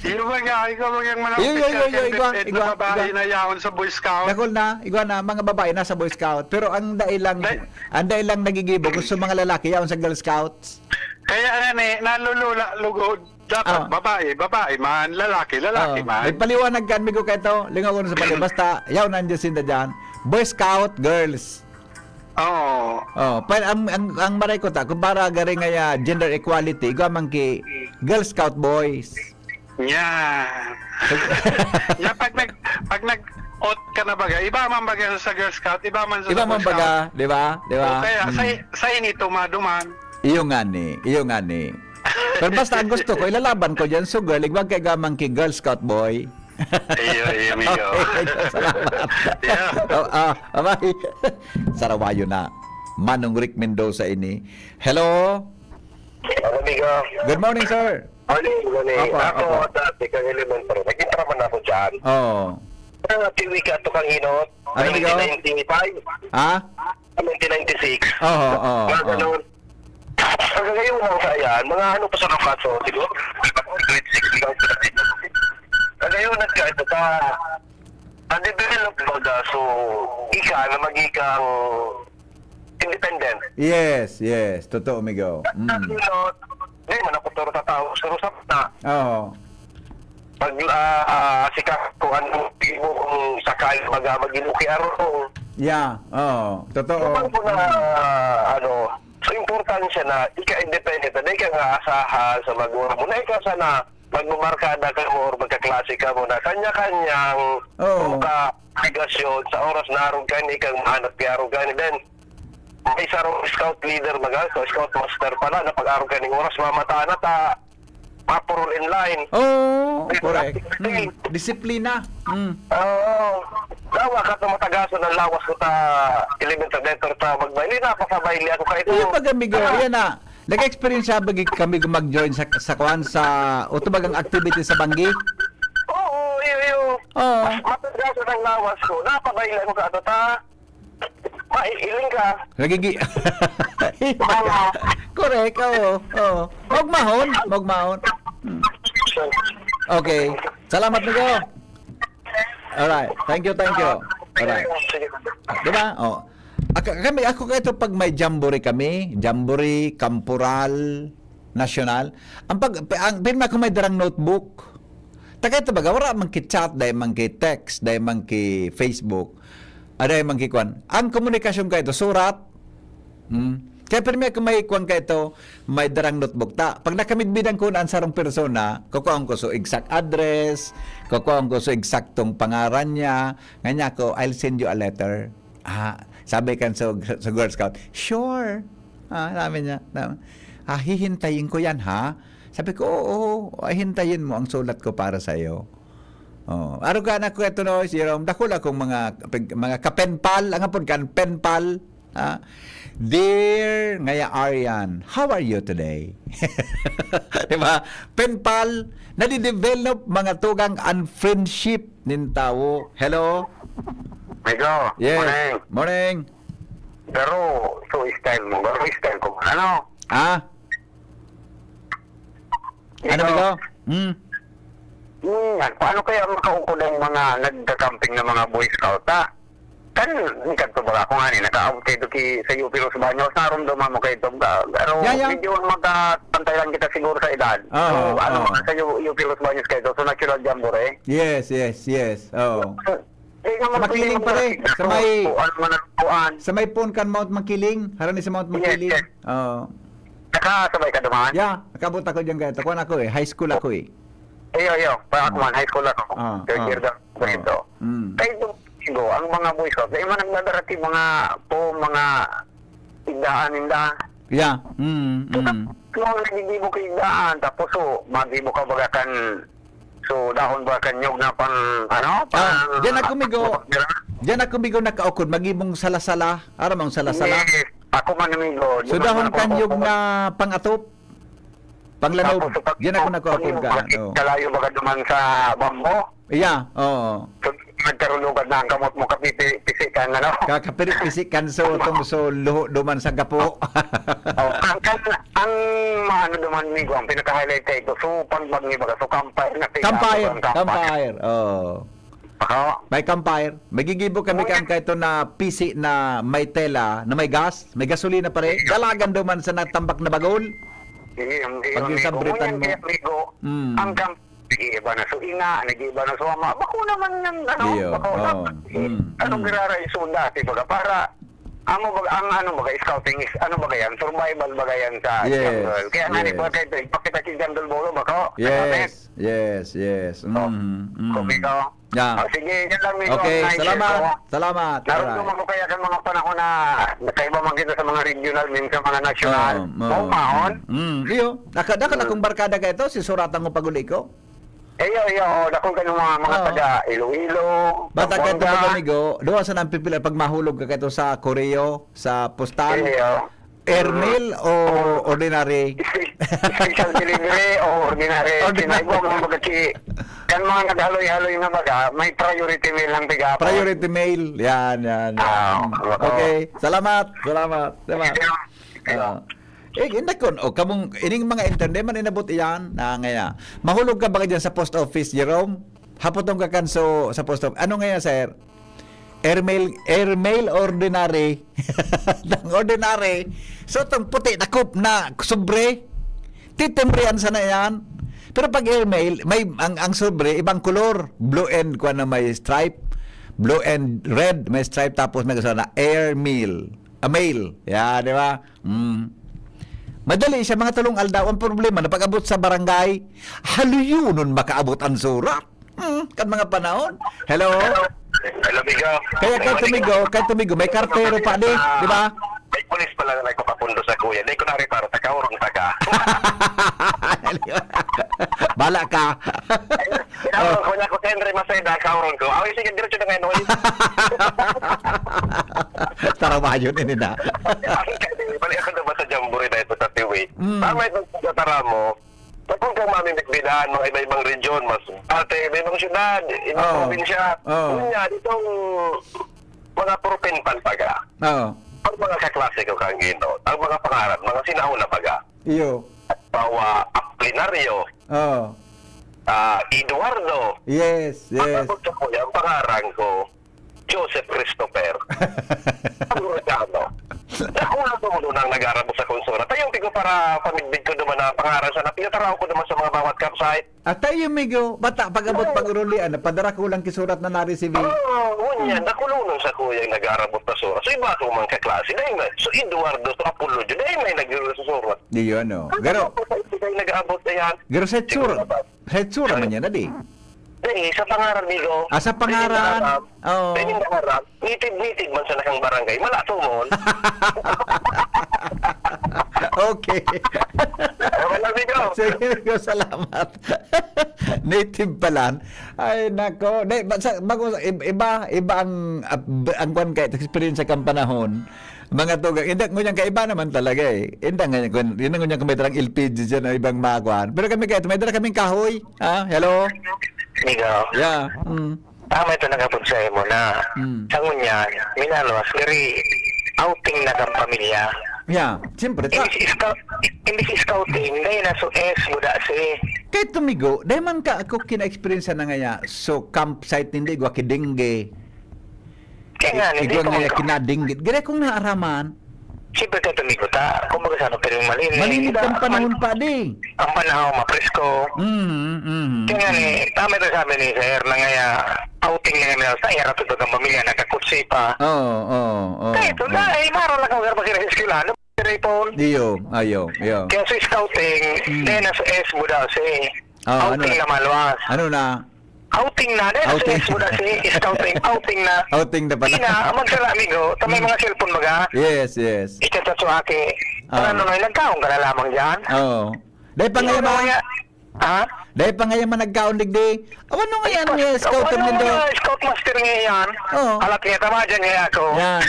Yung mga, ikaw, mga, mga Iyo, iyo, official iyo, iyo, candidate igwa, na igwa, babae igwa. Na yaon sa Boy Scout. Dakol na, igwa na, mga babae na sa Boy Scout. Pero ang dai lang, Dai- ang dai lang nagigibo, gusto mga lalaki, yaon sa Girl Scouts. Kaya nga ni, nalulula, lugod. Dapat Ah. babae, babae man, lalaki, lalaki Oo. man. Nagpaliwanag ka, amigo, ka ito. Lingaw ko na sa pali. Basta, yaw na ang Jacinda dyan. Boy Scout girls. Oo. Oh, pa, ang, ang, ang maray ko ta, kung para gari nga ya, gender equality, igwa man ki Girl Scout boys. Nya. Nya, pag nag-, pag nag-out ka na baga, iba man baga sa Girl Scout, iba man sa Iba sa man Boy Scout. baga, di ba? Di ba? O kaya, Hmm. sa, sa inito, maduman. Iyo nga ni, iyo nga ni. Pero basta ang gusto ko, ilalaban ko dyan. So, girl, igwag kay gamang ki Girl Scout boy. Iyo, iyo, amigo. Okay, salamat. Yeah. Oh, ah, abay. Sarawayo na. Manong Rick Mendoza ini. Hello? Hello, amigo. Good morning, sir. Morning, morning. Apo, Ako, apo. dati kang elementary. Naging trauma na ako dyan. Oo. Ang tiwi ka to kang hinot. Ano, amigo? Nineteen ninety-five. Ha? Nineteen ninety-six. Oo, oo, Mga oo. ganun. Sa gagayon lang sa yan, mga ano pa sa kaso, siguro, grade six lang sa. Gagayon na ka, ito ka, na-develop baga, so, ika na magikang independent. Yes, yes. Totoo, migo. Mm. Ano, di man ako turo sa tao, pero sa na, Oo. pag, ah, ah, sikat ko, ano, di mo kung sakali mag-, maging okay, aro, Yeah, oo. Totoo. Kapag mo na, Mm. ah, ano, so, importansya na ika-independent, na di ka nga asahan sa magulang mo, na ikaw sana magmamarkada ka mo or magkaklase ka mo na kanya-kanyang Oo. mga obligasyon sa oras na arog ka ni kang mahanap kaya arog ka ni. Then, may sarong scout leader baga, so scout master pala, na pag-arog ka ning oras, mamata na ta, mapurol in line. Oo, May correct. discipline. Mm, disiplina. Mm. Oo. Dawa ka itong matagasan ng lawas ko ta elemental letter ta magbaili. Napakabaili ako kayo. Iyo pag amigo, Ah. yan na. Nag-experience siya, bagi kami mag-join sa, sa kwan, sa, o ito bagang activity sa banggi? Oo, iyo, iyo. Oo. Mas matagasan ang lawas ko. Napabaili ako ka ito ta. Maiiling ka. Nagigi-, Tama. Correct, oo, oo. Magmahon, magmahon. Hmm. Okay. Salamat, migo. Alright. Thank you, thank you. Alright. Sige. Di ba? Oh. Aka-, kami, ako kayo to pag may jamboree kami, jamboree, kampural, nasyonal. Ang pag, ang, pirmi ako may darang notebook. Taga ito baga, wala man ki-chat, dahil man ki-text, dahil man ki-Facebook, ah, dahil man ki-kwan. Ang komunikasyon kayo ito, surat. Hmm. Kaya pirmi ako may kwan kayo ito, may darang notebook. Ta, pag nakamidbidan ko na ang sarong persona, kukuhaan ko so exact address, kukuhaan ko so eksaktong pangaran niya. Nganya ko, "I'll send you a letter." Ah, sabi kan sa, sa Girl Scout, "Sure." Ah, sabi niya, sabi, "Ah, hihintayin ko yan, ha?" Sabi ko, "Oo, oo, hintayin mo ang sulat ko para sa'yo." Oh, arog ka na, Kuya Tonoy, Jerome, dakul akong mga, mga kapenpal, ang hapon kan penpal, ha? Dear Ngaya Arian, how are you today? Di ba? Penpal, nadidevelop mga tugang and friendship nin tawo. Hello? Migo, Yes. morning. Morning. Garo, so style mo. Garo, style ko. Ano? Ah? Ano, Ikaw? Migo? Hmm. Hmm, yan. Paano kaya makaukod ang mga nagkakamping na mga Boy Scout, ha? Kan, kanto ba ako nga ni, nakaabot kayo ki, sa U P Los Baños, narumduman mo kayo ito, ga-, garo, Yeah, yeah. medyo magkapantay lang kita siguro sa edad. Oo, So, ano, oo. sa U-, U P Los Baños kayo ito, so natural jamboree. Yes, yes, yes. Oo. Eh, nga Sa man pwede Makiling, pare. magkakita Sa ko, may, kung ano man ang kuan. sa may pon kan Mount Makiling. Harani sa Mount Yes, Makiling. yes. Oo. Nakasabay ka duman? Yeah, nakabot ako dyan kaya. Takuan ako eh. High school ako eh. Iyo, iyo. Pa ako Mm. man, high school ako. Ah, Third ah. year daw ako Ah. dito. Mm. Kaya ito, Migo, ang mga Boy Scout, dahil man nagdadarating mga po, mga igdaan ninda. Yeah. Mm, So, mm. kung nagigibo ka igdaan, tapos so, magibo ka baga kan, so, dahon ba kan nyog na pang, ano, Ah, pang, diyan ako, Migo. Diyan ako, Migo, nakaukod. Magibong sala-sala. Aram ang sala-sala? Yes. Ako man, Migo. So, Di ba dahon man ako kan nyog ako na pang-atop? Panglanub. Tapos, sa pag-, Diyan ako nakaukod ka, bakit no? kalayo baga duman sa bambo? Iya, oo. So, nagkarulugad na ang kamot mo, kapiti-, pisi kan, ano? Kakapiri-pisi kan so, tong so, luho duman sa gapo. Oh, ang, ang, ang maano duman, Migo, ang pinaka-highlight ka ito, so, pagbangi baga, so, campfire na piga, Campfire, ang campfire. campfire, oo. Ako? May campfire. Magigibo kami Ngunit kan kaito na pisi na may tela, na may gas, may gasolina pare. Dalagan daw man sa natambak na bagol. Sige, ang, Pag ang yung amigo mo sabritan yan, mo. kaya amigo, Mm. ang kam-, nag-iiba na so ina, nag-iiba na so ama. Bako naman yan, ano, Iyo, bako oo. na. Mm, Anong mm. giraray so dati, baga, para, amo, baga, ang ano, baga, scouting is, ano, baga yan, survival, baga yan sa Yes, jungle. Kaya nga, di yes. ba, kayo, ipakita si Jungle Bolo, bako? Ano, Yes, yes, yes. Oh, Mm, mm. kung ikaw, Yeah. Oh, sige, yan lang, Migo, Okay, ang naisip salamat. ko. Salamat. Naramdaman Alright. ko kaya kan mga panahon na nakaiba man kita sa mga regional, minsan mga nasyonal. Oo, oo. Maumahon. Mm, iyo. Naka-, naka-, Mm. akong barkada ka ito, si Suratan ko pag-uli ko. Iyo, iyo, oh, dakong ka ng mga, mga Oo. taga Iloilo, Bata ka ito, Zamboanga. Mga amigo, doon sa nang pipila pag mahulog ka ito sa koreo, sa postal. Iyo. Airmail o Mm. ordinary? Spe-, special delivery o ordinary? Ordinary. Sinaibo, mga baga ki-, kan mga naghaloy-haloy na baga, may priority mail lang piga po. Priority mail. Yan, yan, yan. Ah, Mm. oo. Okay. Salamat. Salamat. Salamat. Sige. Ah. Eh, indakon, o kamong, ining mga intern, di man inabot iyan, na ngaya. Mahulog ka ba ka dyan sa post office, Jerome? Hapoton ka kan so, sa post office. Ano ngaya, sir? Airmail, airmail ordinary. Ng ordinary. So, itong puti, dakop na, sobre. Titimbrihan sana yan. Pero pag airmail, may, ang, ang sobre, ibang kulor. Blue and, kuwan na may stripe. Blue and red, may stripe. Tapos may gusto na airmail. A mail. Ya, di ba? Mm. Madali siya, mga tulong aldaw. Ang problema, na pag-abot sa barangay, haluyonon makaabot ang surat. Mm, kan mga panahon. Hello? Hello, Migo. Kaya kay Tumigo, kay Tumigo, may kartero pa di, di ba? May pulis pala na nagpapapundo sa kuya. Di ko na reparo, taga-urong taga. Bala ka. Kinaurong ko niya, kung Henry Maceda, kaurong ko. Away, sige, diretso na ngayon, oy. Tarabayon ini na. Ang kani, balik ako naman sa jamboree na ito sa Tiwi. Mm. Tama itong pagkatara mo. Pag kung kang mamimit-bidahan, mga iba-ibang region, mas ate, iba-ibang syudad, ibang Oo. probinsya. Oo. Unya, ditong mga propenpan baga. Oo. Ang mga kaklase ko kang Gino, ang mga pangaran, mga sinauna baga. Iyo. Bawa, Aplinaryo, Oo. ah, Eduardo. Yes, yes. Ang abot sa kuya, ang pangaran ko, Joseph Christopher. Ang Rosano. Dakula ko mo nang nag-arabot sa konsura. Tayo ko para pamidbid ko naman ang pangaran sa napinataraw ko naman sa mga bawat campsite. At tayo, Migo, bata, pag-abot Oo. pag-urulian, napadara ko lang kisurat na na-receive. Oo, ngunyan, nakulonon sa kuyang nag-aarabot na surat. So, iba akong mga kaklase. Dahil na, so, Eduardo, so, Apolonio, dahil may nag-, susurat. Di yun, no? Ano Garo, ba po sa ibigay nag-aabot na yan? Garo sa Siguro tsura. dapat. Sa tsura man yan, adi. Dahil sa pangaran, Migo. Ah, sa pangaran. Dahil na aram. Oo. Dahil na aram. Native-native man sa nakang barangay. Malato mo. Okay. Wala, Migo. Sige, Migo, salamat. Native pala. Ay, nako. Di, ba, sa, bago, sa, ib-, iba, iba ang, ah, b-, ang kwan kahit experience sa kang panahon. Mga tugang, hindi, ngunyan kaiba naman talaga eh. Hindi, ngunyan, kung, yun ang ngunyan kung may dalang L P G dyan o ibang mga kwan. Pero kami kahit may dala kaming kahoy. Ha? Hello? Migo. Yeah. Mm. Tama ito nakapod sa imo na. Mm. Sa ngunyan, minalwas, gari outing na kang pamilya. Yeah, siyempre. Ta- Imbis scout, imbis scouting, dahil na so S, buda si. Kay Tumigo, dahil man ka ako kina-experience na ngaya, so campsite hindi, gwa ki dengue. Kaya nga, hindi Igwa ko ngaya magka- kinadinggit. Gire kong naaraman. Siyempre, kay Tumigo ta. Kumbaga sa ano, pero yung malinis. Malinis ang panahon pa, di. Ang panahon, mapresko. Mm, mm. Kaya nga ni, tama ito sabi ni Sir, na ngaya, outing na nga nila, sa iya, ratod ang pamilya, nakakutsi pa. Oo, oo, oo. Kaya ito, oo. Na, eh, maro lang kung garba sila sa eskwela, no? Sir Paul. Iyo, ayo, iyo. Kaya sa scouting, Mm. then nasa S mo daw si Ah, ano outing na? na malwas. Ano na? Outing na, then Outing. sa S mo daw si scouting, outing na. Outing na pala. Di na, magsala, amigo. Ta may Mm. mga cellphone baga. Yes, yes. Ito sa suwaki. Ah. Ano na, nagkaon ka na lamang dyan? Oo. Dahil pa Yung ngayon, mga ah. Ha? Dahil pa ngayon man nagkaon digdi. Awan nung ngayon, Scout, eh, scout ano kami do. nga, Scout Master nga yan? Oo. Alat niya, tama dyan nga ako. Yan.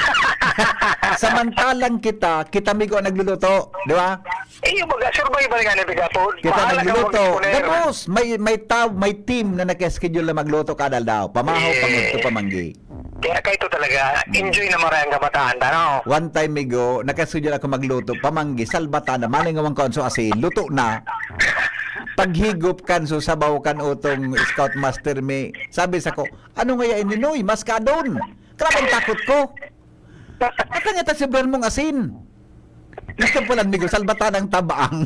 Samantalang kita, kita mi ko ang nagluluto, di ba? Eh, yung baga, survival nga ni Bigapon. Kita Bahala ka nagluluto. mag-disponer. Gabos, may, may tao, may team na naka-schedule na magluto kada aldaw. Pamahaw, Yes. pangudto, pamanggi. Kaya kayo to talaga, enjoy na maray ang kabataan, tano? One time ago, naka-schedule ako magluto, pamanggi, salbata na, malingawan ko ang so asin, luto na. Paghigop kan so sabaw kan utong scout master mi, sabi sa ko, "Ano nga yan, Ninoy? Maskadon." Grabe ang takot ko. Ata nga ta sobran mong asin. Gusto pala ni Gus, salbatan ang tabang.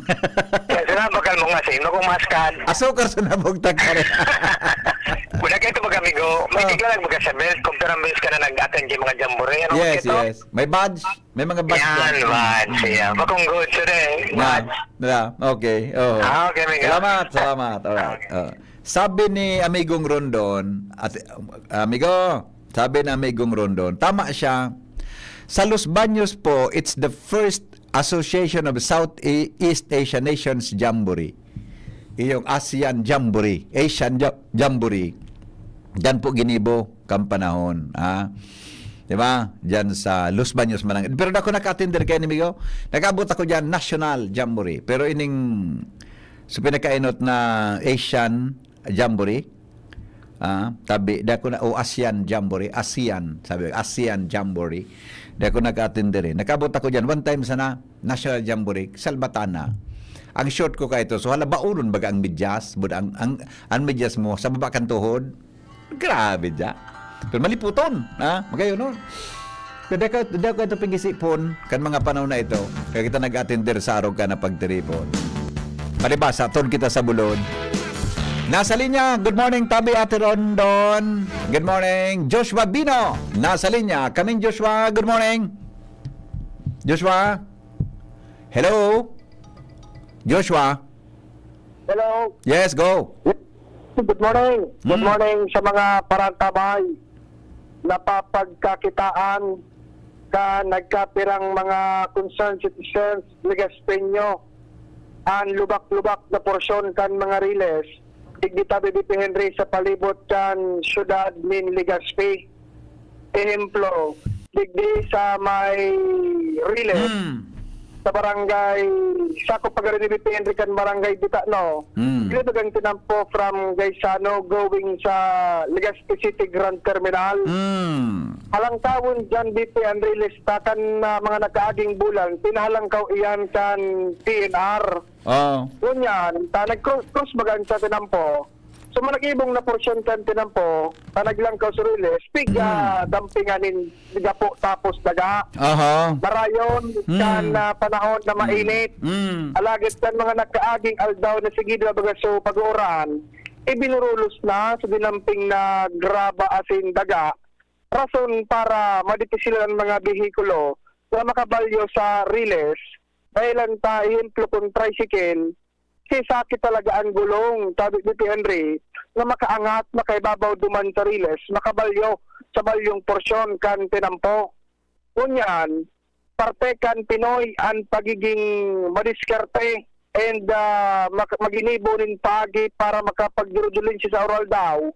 Kaya sila bakal mong asin, no, kung maskan. Asukar sa nabugtag ka rin. Wala kayo ito mag-amigo. May Oh. tigla lang baga sa belt. Kung tarang beses ka na nag-attend yung mga jamboree, ano Yes, ito? yes. May badge. May mga badge Yan, yan. badge, Mm. yeah. Bakong good, sir, eh. Yeah. Badge. Yeah. Okay. Oh. Ah, okay, amigo. Salamat, salamat. Alright. Oh. Sabi ni Amigong Rondon, at, amigo, sabi ni Amigong Rondon, tama siya. Sa Los Baños po, it's the first Association of Southeast Asian Nations Jamboree. Iyong ASEAN Jamboree, Asian Ja-, Jamboree. Diyan po ginibo kang panahon, ha? Di ba? Diyan sa Los Baños, Malangan. Pero ako naka-attender kay amigo. Nag-abot ako diyan, National Jamboree. Pero ining, so pinakainot na Asian Jamboree, Ah, tabi, di ako na, o ASEAN Jamboree, ASEAN, sabi, ASEAN Jamboree. Di ako nag-attend diri. Nakaabot ako dyan. One time sana, National Jamboree, Salvatana. Ang short ko kaito, so hala, baulon baga ang medyas, bud ang, ang, ang medyas mo, sa baba kan tuhod. Grabe dya. Pero maliputon, ha? Magayon, no? Pero di ako, di ako ito pigisipon kan mga panahon na ito. Kaya kita nag-atender sa araw ka na pagtiripon. Palibasa, ton kita sa bulod. Nasa linya, good morning, Tabi, Ate Rondon. Good morning, Joshua Bino. Nasa linya, kaming Joshua, good morning. Joshua? Hello? Joshua? Hello. Yes, go. Good morning. Good Mm. morning sa mga parantabay. Napapagkakitaan ka nagkapirang mga concerned citizens, Legaspeño, an lubak-lubak na porsyon kan mga riles, digdi tabi Bibi Henry sa palibot kan syudad nin Legazpi. Ehemplo, digdi sa may riles, Mm. sa barangay, sakop pa garo ni Bibi Henry kan barangay Bitano. Mm. Dili bagang tinampo from Gaisano going sa Legazpi City Grand Terminal. Mm. Halangkawon dyan, Bibi Henry, lista kan ah, mga nakaaging bulan, pinahalangkaw iyan kan P N R. Oh. Ngunyan, ta nag-cross, cross baga sa tinampo. So, managibong na porsyon kan tinampo, ta naglangkaw sa riles, piga Mm. dampingan nin gapo tapos daga. Aha. Marayon Mm. kan ah, panahon na mainit. Mm. Alagad kan mga nakaaging aldaw na sige na baga so pag-uuran, ibinurulos na sa dinamping na graba asin daga. Rason para madipisilan ang mga behikulo na makabalyo sa riles. Dahilan ta, ehemplo, kung tricycle, sisakit talaga ang gulong, sabi ni Henry, na makaangat, makaibabaw duman sa riles, makabalyo sa balyong porsyon kan tinampo. Ngunyan, parte kan Pinoy an pagiging madiskarte and ah, mak- maginibo nin paagi para makapagdurudulin siya sa oral daw.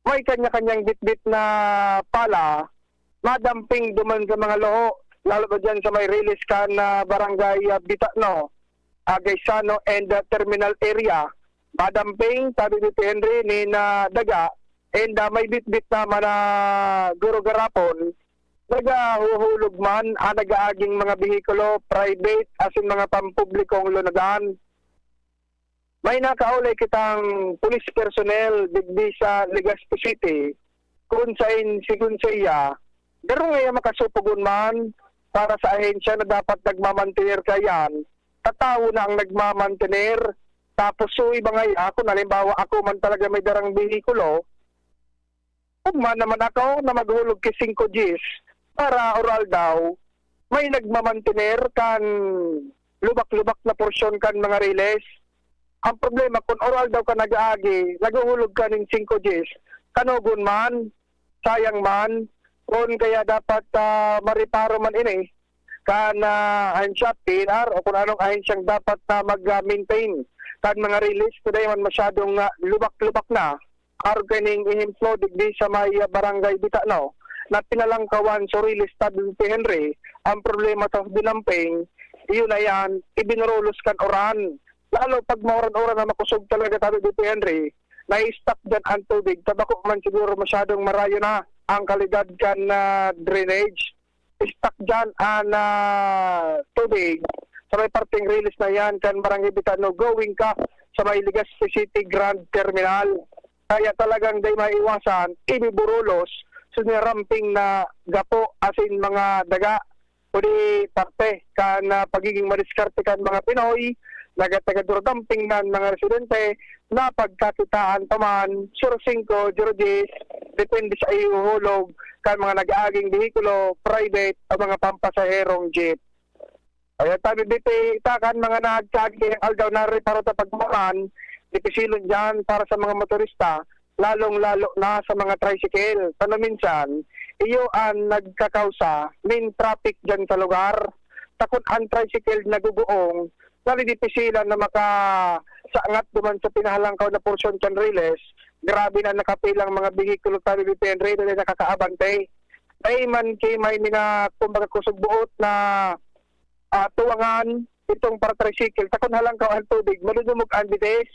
May kanya-kanyang bitbit na pala, madamping duman sa mga loho, lalo pa dyan sa may riles kan ah, barangay ah, Bitano, ah, Gaisano and ah, Terminal Area. Madamping, sabi ni Henry, ni na daga, and ah, may bitbit naman na guro garapon, nagahuhulog man ang nagaaging mga behikulo, private, asin mga pampublikong lunadan. May nakaulay kitang police personnel digdi sa Legazpi City, kun sain si Gonzaya, garo ngaya makasupogon man para sa ahensya na dapat nagmamantener kayan, tatawo na ang nagmamantener, tapos so iba ngaya, kun halimbawa ako man talaga may darang behikulo, ugma naman ako na maghulog ki singko dyes para oral daw, may nagmamantener kan lubak-lubak na porsyon kan mga riles. Ang problema, kun oral daw ka nag-aagi, naghuhulog ka nin singko dyes, kanogon man, sayang man, kun kaya dapat ah, mareparo man ini kan ah, ahensya, P N R, o kung anong ahensyang dapat na mag-maintain kan mga riles, kundi man masyadong ah, lubak-lubak na. Arog kaning ehemplo digdi sa may ah, barangay Bitano na pinalangkawan sa riles, sabi ni Henry, ang problema sa dinamping, iyon na yan, ibinurulos kan uran. Lalo pag mauran-uran na makosog talaga, sabi ni Henry, na-stuck dyan ang tubig, ta bako man siguro masyadong marayo na ang kalidad kan ah, drainage. Stuck dyan ang ah, tubig sa may parteng riles na yan kan Barangay Bitano, going ka sa may Legazpi City Grand Terminal. Kaya talagang di maiwasan, ibiburulos sa niramping na gapo asin mga daga, kundi parte kan ah, pagiging madiskarte kan mga Pinoy, naga-, taga-durodamping nan mga residente, na pagkakitaan pa man, zero singko, zero dyes, depende sa ihuhulog kan mga nag-aaging behikulo, private o mga pampasaherong jeep. Kaya tabi, dito, ita kan mga nagkaagi kayang aldaw na reparo ta pagmuran, dipisilon dyan para sa mga motorista, lalong-lalo na sa mga tricycle. Tano minsan, iyo ang nagkakausa nin traffic dyan sa lugar. Takot ang tricycle naguguong, nalidipisilan na makasangat duman sa pinahalangkaw na porsyon kan riles. Grabe na nakapilang mga behikulo tabi, Henry, na nakakaabante. Ay man kay may mina, kumbaga, kusog buot na ah, tuwangan itong para tricycle. Takon halangkaw ang tubig, madudumog ang bitis.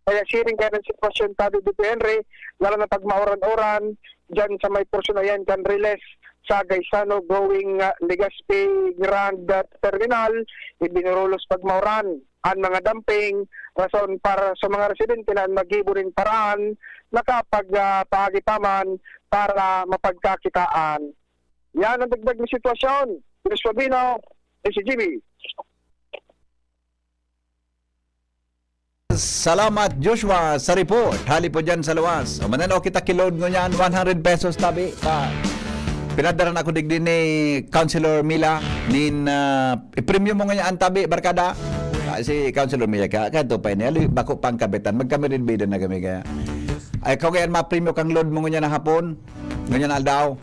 Kaya siring kaya ng sitwasyon, tabi, Bibi Henry, lalo na pag mauran-uran, dyan sa may porsyon na yan kan Riles sa Gaisano going, ah, Legazpi Grand, ah, Terminal, ibinurulos pag mauran an mga damping, rason para sa mga residente na an maggibo nin paraan na kapag, ah, paagi pa man para mapagkakitaan. Yan ang dagdag na sitwasyon. Chris Fabino, S C G B. Salamat, Joshua, sa report. Hali po dyan sa luwas. O, mananaw kita ki load ngunyan, one hundred pesos tabi. Pa, pinadara na ako digdi ni Councilor Mila, nin, ah, ipremyo mo ngunyan tabi, barkada. Ah, si Councilor Mila, ka, kanto pa ini. Ali, bako pang kabitan. Magkamirinbida na kami kaya. Ay, ikaw kaya mapremyo kang load mo ngunyan na hapon? Ngunyan na aldaw?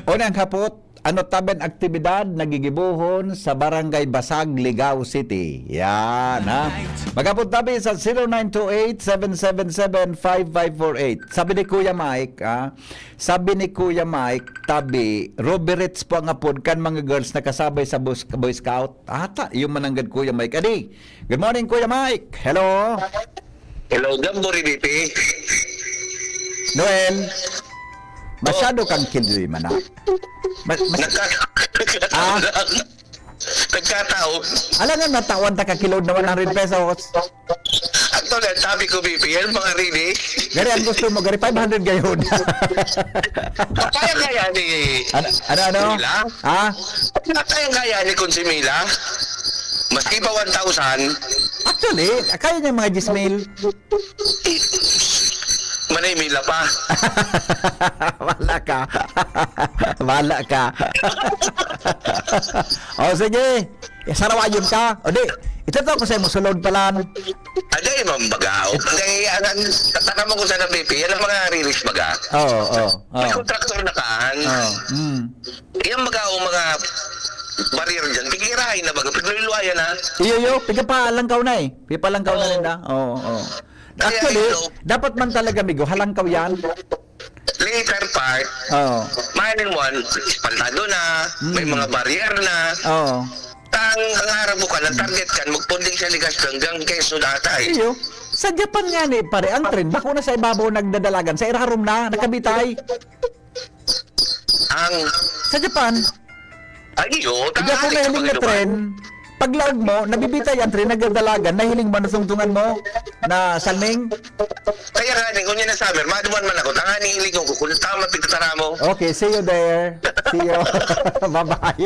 O, nang hapot? Ano tabi an aktibidad na gigibohon sa Barangay Basag, Ligao City? Yan, ha? Mag-abot tabi sa zero nine two eight, seven seven seven, five five four eight. Sabi ni Kuya Mike, ha? Sabi ni Kuya Mike, tabi, Roberets po ang apod kan mga girls na kasabay sa Bus-, Boy Scout. Ata, yung mananggad Kuya Mike. Adi, good morning, Kuya Mike. Hello? Hello, Gab, Buribipi. Noel, masyado kang kilyoy man, ah. Ma-, mas- Nagka-, Ah? Nagkataon. Alangan natawan ta ka ki load na one hundred pesos. Actually, ang sabi ko, B P, yan mga rini. Gari ang gusto mo, gari five hundred gayon. Kaya kaya ni Ano, ano, ano? Mila? Ha? Kaya kaya ni Consimila? Maski pa one thousand? Actually, kaya niya mga diyes mil. Manay Mila pa. Wala ka. Wala ka. O, sige. Sarawayon ka. O di, ito to, kasi mo sulod palan. Ada yung mambagaw. Kaya, ang, ang, tataka mo kung saan ang B P, yan ang mga riris baga. Oo, oo, oo. May kontraktor na kaan. Oo, mm. Yung baga, o mga barrier dyan, pigirahin na baga, pigluluwayan na. Iyo, iyo, piga pa langkaw na eh. Piga pa langkaw na Oo. rin na. Oo, oo. Kaya Actually, ito, dapat man talaga, migo, halangkaw yan. Later part, Oo. Maning mo, espaltado na, may Mm. mga barrier na. Oo. Ang, ang araw mo ka, ang target kan, magpunding siya ni Castro hanggang Quezon ata eh. Iyo. Sa Japan nga ni, pare, ang tren, bako na sa ibabaw nagdadalagan, sa irarom na, nakabitay. Ang Sa Japan, Ay, iyo, Hindi ako tanghali ka nahiling na pag-inuman. tren. Paglaog mo, nabibitay ang tren, nagdadalagan, nahiling mo, nasungtungan mo, na salming? Kaya nga, ni, kunya na summer, maduman man ako, tanghali hiling ko, kung tama, pagtatara mo. Okay, see you there. See you. Bye-bye.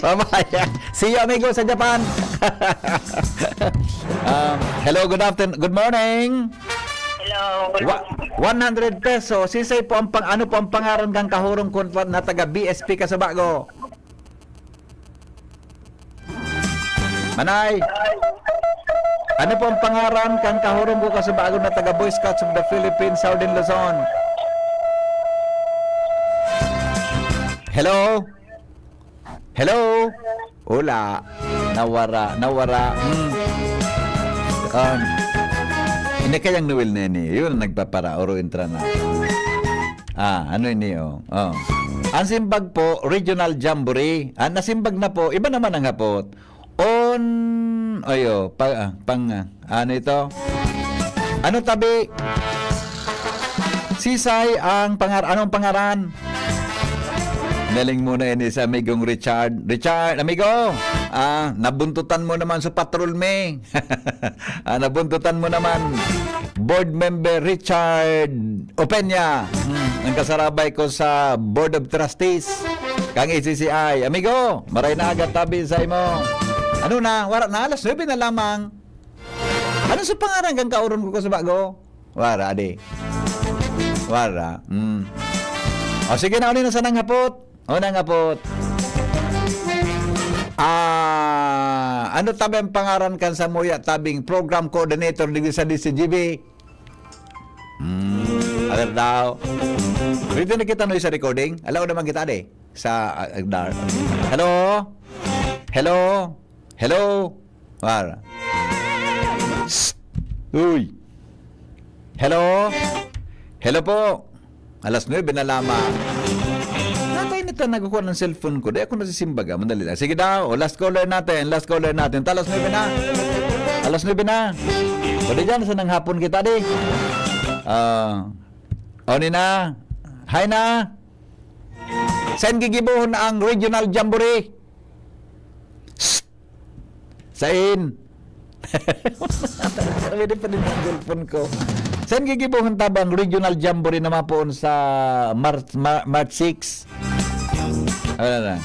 Bye-bye. See you, amigo, sa Japan. Um, hello, good afternoon. Good morning. Hello. Wa-, one hundred peso. Sisay po ang pang-, ano po ang pangaran kang kahurong ko na taga B S P Casubago? Manay, ano po ang pangaran kang kahurong ko Casubago na taga Boy Scouts of the Philippines, Southern Luzon? Hello? Hello? Wala. Nawara. Nawara. Hmm. Um, hindi kayang Noel na ini. Yun ang nagpapara. Oro intra na. Ah, ano ini, oh? Oh. Ang simbag po, regional jamboree. Ah, nasimbag na po. Iba naman ang hapot. On, ayo, pa, ah, pang, ah, ano ito? Ano tabi? Sisay ang pangar-, anong pangaran? Galing muna ini sa amigong Richard. Richard, amigo, ah, nabuntutan mo naman sa patrol me. Ah, nabuntutan mo naman. Board member Richard Opeña. Hmm, ang kasarabay ko sa Board of Trustees kang A C C I. Amigo, maray na aga tabi sa imo. Ano na? Wara na, alas nuebe na lamang. Ano sa pangaran kang kaoron ko Casubago? Wara, di. Wara. Mm. O sige na, uli na sanang hapot. Unang hapot. Ah, ano tabi ang pangaran kan samuya tabing program coordinator digdi sa D C G B? Hmm, alam daw. Pwede na kita no sa recording? Alaw naman kita de. Sa, ah, ah, dar-, hello? Hello? Hello? War. Psst. Uy. Hello? Hello po. Alas nuebe na lamang. Natay na ta nagkukuha ng cellphone ko. Di ako nasisimbaga. Madali lang. Sige daw. O, last caller natin. Last caller natin. Alas nuebe na. Alas nuebe na. Pwede dyan, sa nang hapon kita di. Ah, o ni na. Hi na. Saan gigibohon ang regional jamboree? Psst! Sain? Sabi ni pa din ang cellphone ko. Saan gigibohon tabang regional jamboree na mapoon sa March, Ma- March six? Wala na.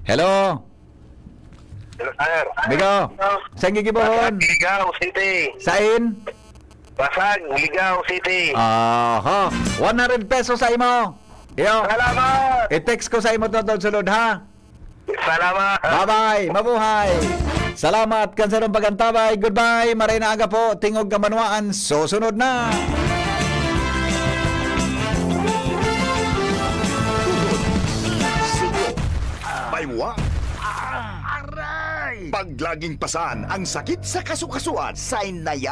Hello? Hello, sir. Amigo, saan gigibohon? Ligao City. Sain? Basag, Ligao City. Aha. one hundred pesos sa imo. Yo. Salamat. I-text ko sa imo to, sunod ha. Salamat. Bye-bye. Mabuhay. Salamat kan sarong pagantabay. Goodbye. Maray na aga po. Tingog Kamanwaan. Susunod na. Sugo. Paimwa. Aray! Paglaging pasan ang sakit sa kasukasuan. Sign na yan.